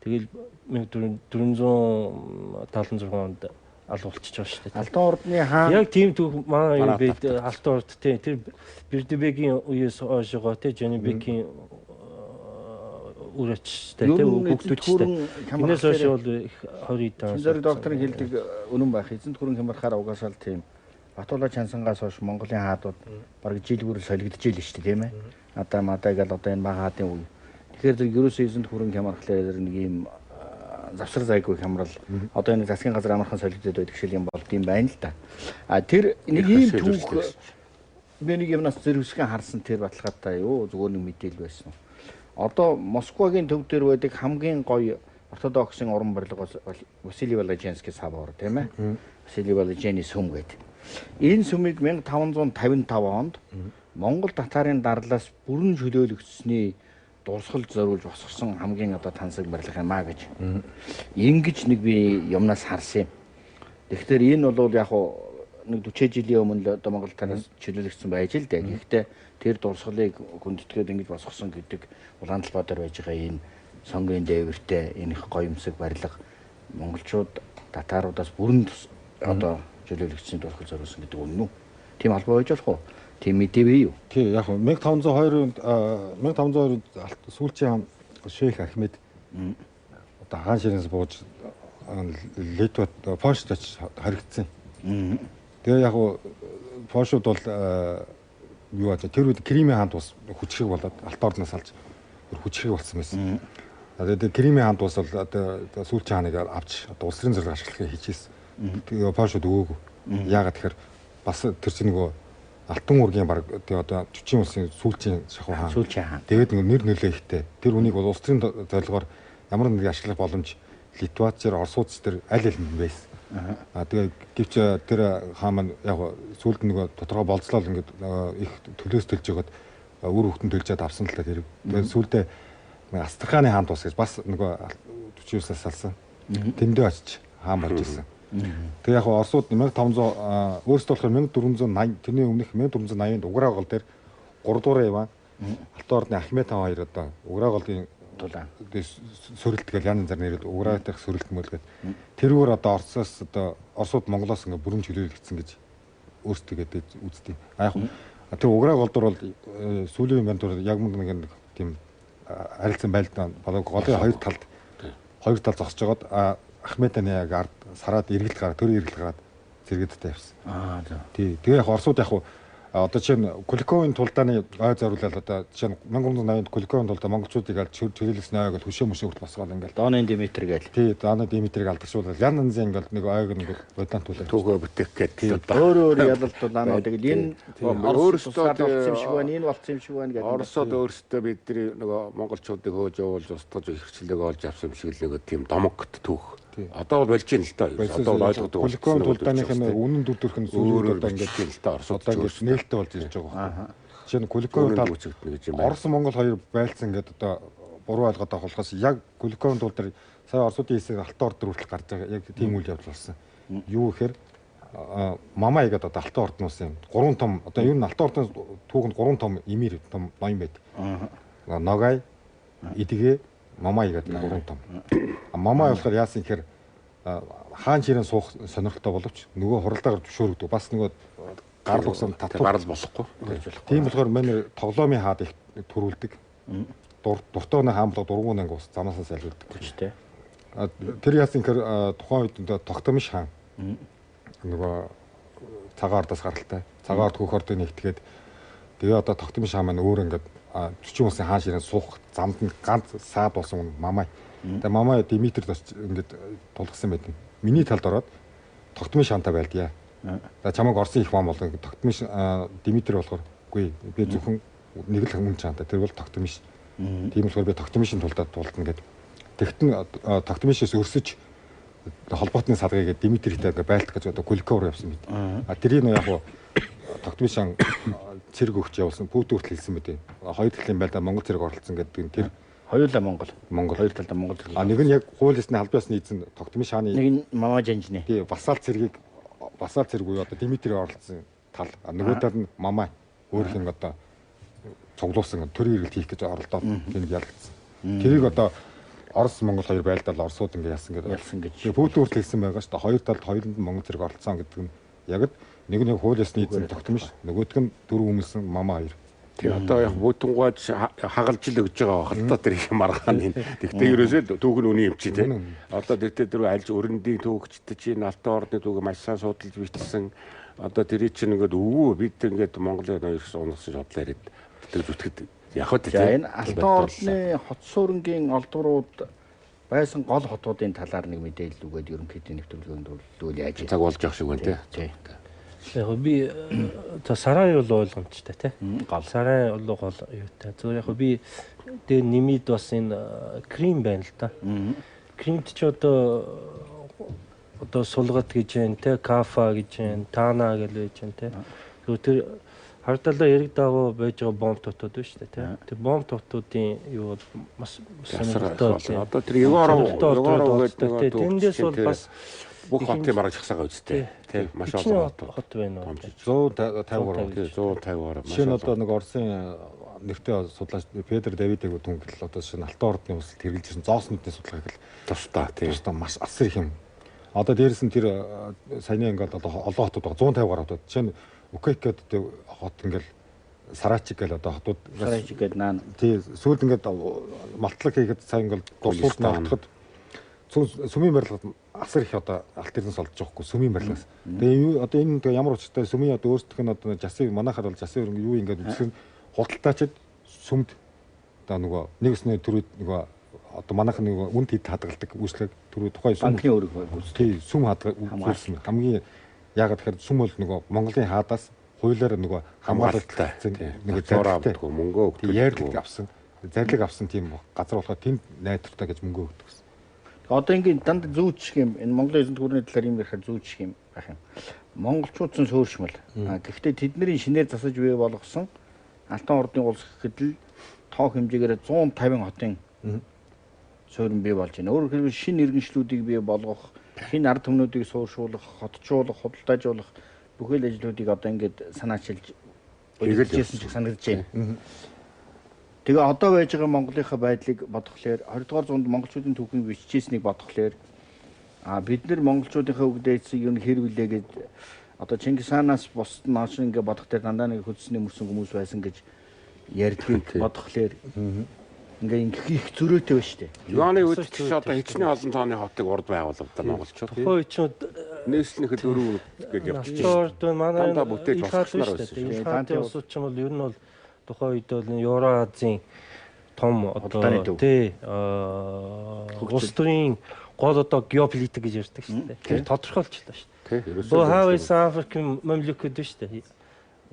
тэгэл 1476 онд аль болчихж байгаа шүү дээ. Алтан ордны хаан яг тийм түүх манай юу байд Алтан орд тий тэр Бердибегийн үеэс хойшоо тий Жанибекийн үр ачтай тий хүүхдүүдтэй. Энэс хойш бол их 20 дан. Зэрэг докторын хэлдэг үнэн байх. Эзэнт хүрэн хямрахаар угаасаа л тийм Батулаа Чансангаас хойш Монголын хаадууд бараг жил бүр солигдож ийл шүү дээ тийм ээ. Одоо мадаа гэл одоо энэ бага хаадын үе. Тэгэхээр зэрэг ерөөсөө эзэнт хүрэн хямрахлаар нэг ийм завсар зайгүй хямрал одоо энэ засгийн газар амархан солигдод байдаг шиг юм болд юм байна л да. А тэр нэг ийм түүх би нэг юмнаас зэрвсгэн харсан тэр баталгаатай юу зүгээр нэг мэдээлэл байсан. Одоо Москвагийн төв дээр байдаг хамгийн гоё ортодоксын уран барилга Василий Балаженский собор тийм ээ. Василий Балажений сүм гэдэг. Энэ сүмийг 1555 онд Монгол татарын дарлаас бүрэн чөлөөлөгдсөний дурсгалд зориулж босгосон хамгийн одоо тансаг барилга юм а гэж. Ингэж нэг би юмнаас харсан юм. Тэгэхээр энэ бол яг нэг 40 жилийн өмнө л одоо Монгол тараас чөлөөлөгдсөн байж л дээ. Гэхдээ тэр дурсгалыг хүндэтгээд ингэж босгосон гэдэг улаан талбай дээр байж байгаа энэ сонгийн дээвэртэй энэ их гоёмсог барилга монголчууд татааруудаас бүрэн одоо чөлөөлөгдсөн дурсгал зориулсан гэдэг үнэн үү? Тийм холбоо байж болох уу? Тийм мэдээ бий юу? Тий, яг 1502 1502 сүүлчийн шейх Ахмед одоо хаан ширээс бууж Литвад Польшд очиж хоригдсан. Тэгээ яг Польшууд бол юу аа тэр үед Кримийн хаанд бас хүчрэг болоод Алтан ордноос алж хүчрэг болсон байсан. Тэгээд Кримийн хаанд бас бол одоо сүүлчийн хааныг авч одоо улс төрийн зорилго ашиглахыг хичээсэн. Тэгээ Польшууд өгөөгүй. Яагаад тэгэхээр Бас тэр чинь нөгөө Алтан уургийн баг тий одоо Чүчийн улсын сүүлчийн шахуу хаан. Сүүлчийн хаан. Тэгээд нөгөө нэр нөлөө ихтэй. Тэр үнийг бол улс төрийн зорилгоор ямар нэгэн ашиглах боломж Литвачээр, Оросууд тэр аль алинд нь байсан. Аа тэгээ гэвч тэр хаан маань яг сүүлд нөгөө тодорхой болцлол ингээд их төлөөс төлж байгаад үр хөвгтөн төлжөөд авсан л та тэр. Тэгээд сүүлдээ Астраханы хаан тус гэж бас нөгөө Чүчийн улсаас салсан. Тэндээ очиж хаан болж исэн. Тэгээ яг Оросууд 1500 өөрсдөө болохоор 1480 тэрний өмнөх 1480-нд Уграа гол дээр 3 дугаар Иван Алтан ордны Ахмед хаан хоёр одоо Уграа голын тулаан сөрөлт гэж ян зар нэрээд Уграа дахь сөрөлт мөлгээд тэрүүгээр одоо Оросоос одоо Оросууд Монголоос ингээ бүрэн чөлөөлөгдсөн гэж өөрсдөө гэдэг үздэг. А яг тэр Уграа гол дээр бол сүүлийн үеийн банд яг мөн нэг тийм харилцан байлдаа болоо голын хоёр тал зогсож байгаад Ахмеданы яг ард сараад эргэлт гараад төр эргэлт гараад зэрэгэдтэй явсан. Аа за. Тий. Тэгээ яг Оросууд яг одоо жишээ нь Куликовын тулдааны ой зориулаад одоо жишээ нь 1380-нд Куликовын тулдаа монголчуудыг аль чөлөөлсөн ойг л хөшөө мөшөө хүртэл босгоол ингээл. Дооны Димитр гээл. Тий, Дооны Димитрийг алдаршуулаад ян янзын ингээл нэг ойг нэг бодантуулаад түүхөө бүтээх гээд одоо өөр өөр ялалт тулаанууд тэгэл энэ өөрсдөө болсон юм шиг байна, энэ болсон юм шиг байна гэдэг. Оросууд өөрсдөө бидний нөгөө монголчуудыг хөөж явуулж устгаж эрхчлөлөг олж авсан юм шиг л нэг тийм домогт түүх. Одоо бол болж байна л доо. Одоо бол ойлгодог. Куликовын тулдааных нь үнэн дүр төрх нь сүүлүүд одоо ингээд л доо Оросууд одоо ингээд нээлттэй болж ирж байгаа байхгүй. Жишээ нь Куликовын тал үүсгэгдэнэ гэж юм байна. Орос Монгол хоёр байлцсан ингээд одоо буруу ойлгоод авах болохоос яг Куликовын тул дээр сая Оросуудын хийсэн Алтан орд хүртэл гарч байгаа яг тийм үйл явдал болсон. Юу гэхээр Мамай гэдэг одоо Алтан ордноос юм. Гурван том одоо ер нь Алтан ордны түүхэнд гурван том эмир том ноён байд. Ногай, Идгээ, Мамай гэдэг гурван том. Мамай болохоор яасан гэхээр хаан ширэн суух сонирхолтой боловч нөгөө хуралдаагаар зөвшөөрөгдөв. Бас нөгөө гарал угсан татвар гарал болохгүй. Тийм болохоор манай тоглоомын хаад их төрүүлдэг. Дуртай нэг хаан болоо дургуун анги ус замаасаа салгилдаг. Хүчтэй. Тэр яасан гэхээр тухайн үед одоо Тогтомш хаан нөгөө цагаан ордоос гаралтай. Цагаан орд хөх ордыг нэгтгээд тэгээ одоо Тогтомш хаан маань өөр ингээд Чүчийн улсын хаан ширэн суух замд нь ганц саад болсон Мамай. Тэгээ Мамай Димитрд ингээд тулгсан байдаг. Миний талд ороод Тогтмын шанта байлдъя. За чамайг Оросын их хаан болно. Тогтмын Димитр болохоор үгүй би зөвхөн нэг л хүн чанта. Тэр бол Тогтмын. Тийм болохоор би Тогтмын тулдаа тулдна гэд. Тэгтэн Тогтмыншээс өрсөж холбоотны садгыг Димитртэй ингээд байлтах гэж одоо Куликов руу явсан мэт. А тэрийг яг хуу Тогтмын шан цэрэг өгч явуулсан. Пүтэн хүртэл хэлсэн мэт. Хоёр талын байлдаа Монгол цэрэг оролцсон гэдэг нь тэр хоёулаа Монгол. Монгол. Хоёр талдаа Монгол цэрэг. А нэг нь яг хууль ёсны албан ёсны эзэн Тогтмын шааны нэг нь Мамаа Жанжны. Тий, вассал цэргийг вассал цэрэг буюу одоо Димитрийг оролцсон тал. А нөгөө тал нь Мамай өөрийнх нь одоо цуглуулсан төрийн эргэлт хийх гэж оролдоод тэнд ялагдсан. Тэрийг одоо Орос Монгол хоёр байлдаал Оросууд ингээ яасан гэдэг. Ялсан гэж. Тэгээ Пүтэн хүртэл хэлсэн байгаа шүү дээ. Хоёр талд хоёуланд нь Монгол цэрэг оролцсон гэдэг нь яг л нэг нь хууль ёсны эзэн Тогтмын, нөгөөдг нь дөрөв өмнөсөн Мамаа хоёр. Тий одоо яг бүтэнгааж хагалж л өгж байгаа байх л та тэр их маргааны. Тэгтээ ерөөсөө түүх нь үний юм чи тий. Одоо тэгтээ тэр альж өрөндийн түүхчтэй чи Алтан ордны түүх маш сайн судалж бичсэн. Одоо тэрий чинь ингээд өвөө бид ингээд Монголын ноёрс унасан шодлоо яриад тэр зүтгэд яг хөө тий. За энэ Алтан ордны хот суурингийн олдврууд байсан гол хотуудын талаар нэг мэдээлэл өгөөд ерөнхийдөө нэвтрүүлгэнд төлөвлөл яаж цаг болж явах шиг байна тий. Яг би за сарай бол ойлгомжтой тий. Гол сарай бол гол юутай. Зөв яг би дээр нэмээд бас энэ крем байна л да. Кремд ч одоо сулгат гэж байна тий, кафа гэж байна, тана гэж байж байна тий. Зөв тэр хардалаа эрэг дагуу байж байгаа бомб тотууд байна шүү дээ тий. Тэр бомб тотуудын юу бол бас сонирхолтой. Одоо тэр Егоров гэдэг тэндээс бол бас бүх хотын бараг жагсаагаа үзтээ. Тий, маш олон хот байна уу? 153. Тий, 153. Жишээ нь одоо нэг Оросын нэртэй судлаач Петр Давидыг түнхэл одоо жишээ нь Алтан ордны улсад хэрэгжилж ирсэн зооснуудын судалгааг л тусдаа тий. Тусдаа маш асар их юм. Одоо дээрэс нь тэр саяны ингээд одоо олон хотууд байгаа 150 гаруй хотууд. Жишээ нь Укек гэдэг хот ингээд Сарачик гэл одоо хотууд Сарачик гэдэг наан. Тий, сүүлд ингээд малтлаг хийхэд сая ингээд дурсууд ногдоход сүмийн барилгад асар их одоо алт эрдэнэс олдож байгаа хгүй сүмийн барилгаас. Тэгээ одоо энэ тэгээ ямар учиртай сүмийн одоо өөрсдөх нь одоо жасын манайхаар бол жасын өрөнгө юу ингээд үзэх нь худалдаачид сүмд одоо нөгөө нэг өснөө төрүүд нөгөө одоо манайх нөгөө үнд хэд хадгалдаг үйлчлэг төрүү тухайн сүм банкны өрөг гүйцэтгэх. Тий, сүм хадгалсан хамгийн Яагаад тэгэхээр сүм бол нөгөө Монголын хаадаас хуулиар нөгөө хамгаалалттай нөгөө зарлагтай мөнгөө өгдөг. Яарлаг авсан, зарлиг авсан тийм газар болохоор тэнд найдвартай гэж мөнгөө өгдөг гэсэн. Одоо ингээд дандаа зүүчих юм. Энэ Монголын эзэнт гүрний талаар юм ярихаар зүүчих юм байх юм. Монголчууд ч сөөршмөл. Гэхдээ тэдний шинээр засаж бий болгосон Алтан ордны улс гэхэд л тоо хэмжээгээр 150 хотын суурин бий болж байна. Өөрөөр хэлбэл шинэ иргэншлүүдийг бий болгох, шинэ ард түмнүүдийг сууршуулах, хотжуулах, худалдаажуулах бүхэл ажлуудыг одоо ингээд санаачилж удирдахжсэн шиг санагдаж байна. Тэгээ одоо байж байгаа Монголынхаа байдлыг бодохлоор 20 дугаар зуунд монголчуудын түүхийг бичижсэнийг бодохлоор бид нар монголчуудынхаа үг дээдсийг юу хэр вүлээ гэж одоо Чингис хаанаас бусд нь хойш ингээд бодох дээр дандаа нэг хөлсний мөрсөн хүмүүс байсан гэж ярьдгийг бодохлоор ингээ ингэх их зөрөөтэй байна шүү дээ. Юаны үед ч одоо хичнээн олон тооны хотыг урд байгуулав да монголчууд. Тухайн үед ч нээслэнийхээ дөрөв гэж явчихсан. Урд манай дандаа бүтээж болгосноор байсан шүү дээ. Илхаатын улсууд ч юм бол ер нь бол тухайн үед бол Евразийн том одоо тий улс төрийн гол одоо геополитик гэж ярьдаг шүү дээ. Тэр тодорхойлчлаа шүү дээ. Бөө хавьс Африкийн мамлюкууд шүү дээ.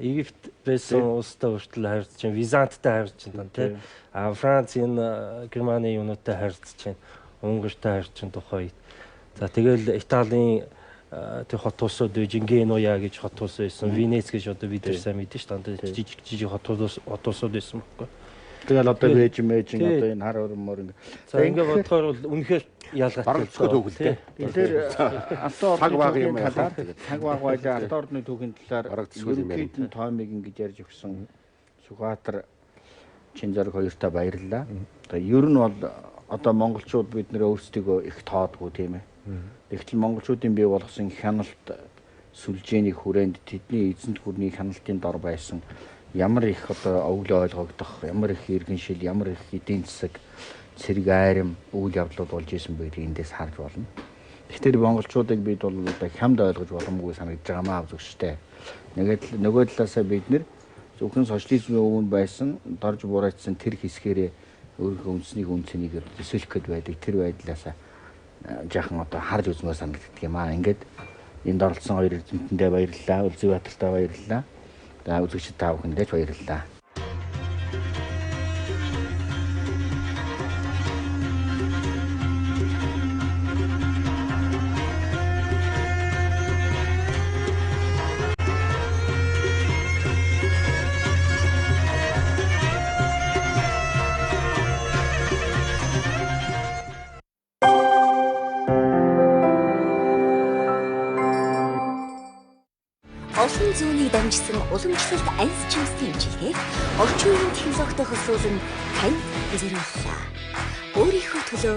Египт байсан улстай хүртэл харьцаж байна, Византтай харьцаж байна тий. А Франц энэ Германы юунуудтай харьцаж байна, Унгартай харьцаж байна тухайн үед. За тэгэл Италийн тэр хот улсууд байж Генуя гэж хот улс байсан, Венец гэж одоо бид нар сайн мэдэн шүү дээ. Дандаа жижиг жижиг хот улсууд байсан байхгүй. Тэгэл одоо Бээжин мэжин одоо энэ хар өрмөр ингээ. За ингээ бодохоор бол үнэхээр ялгаатай. Бараг зөвхөн түүх л дээ. Тэгэхээр Алтан ордны талаар цаг баг байлаа. Алтан ордны түүхийн талаар ерөнхийд нь тоомыг ингэж ярьж өгсөн Сүхбаатар Чинзэрэг хоёртаа баярлалаа. Одоо ер нь бол одоо монголчууд бид нэр өөрсдийгөө их тоодгүй тийм ээ. Тэгтэл монголчуудын бий болгосон хяналт сүлжээний хүрээнд тэдний эзэнт гүрний хяналтын дор байсан ямар их одоо өвөл ойлгогдох, ямар их иргэншил, ямар их эдийн засаг, цэрэг айрам үйл явдлууд болж исэн байдгийг эндээс харж болно. Тэгэхээр монголчуудыг бид бол одоо хямд ойлгож боломгүй санагдаж байгаа маа үзэгчтэй. Нөгөө талаасаа бид нэр зөвхөн социализмын өмнө байсан дорж бураачсан тэр хэсгээрээ өөрийнхөө үндэснийг үнцнийг төсөөлөх гээд байдаг тэр байдлаасаа жаахан одоо харж үзмээр санагддаг юм аа. Ингээд энд оролцсон хоёр эрдэмтэндээ баярлалаа. Үлзий Баатартаа баярлалаа. За үзэгчид та бүхэндээ ч баярлалаа. Олон зүүнийг дамжсан уламжлалт анс чимсний имчилгээг орчин үеийн технологитой холбоолон танд зориуллаа. Өөрийнхөө төлөө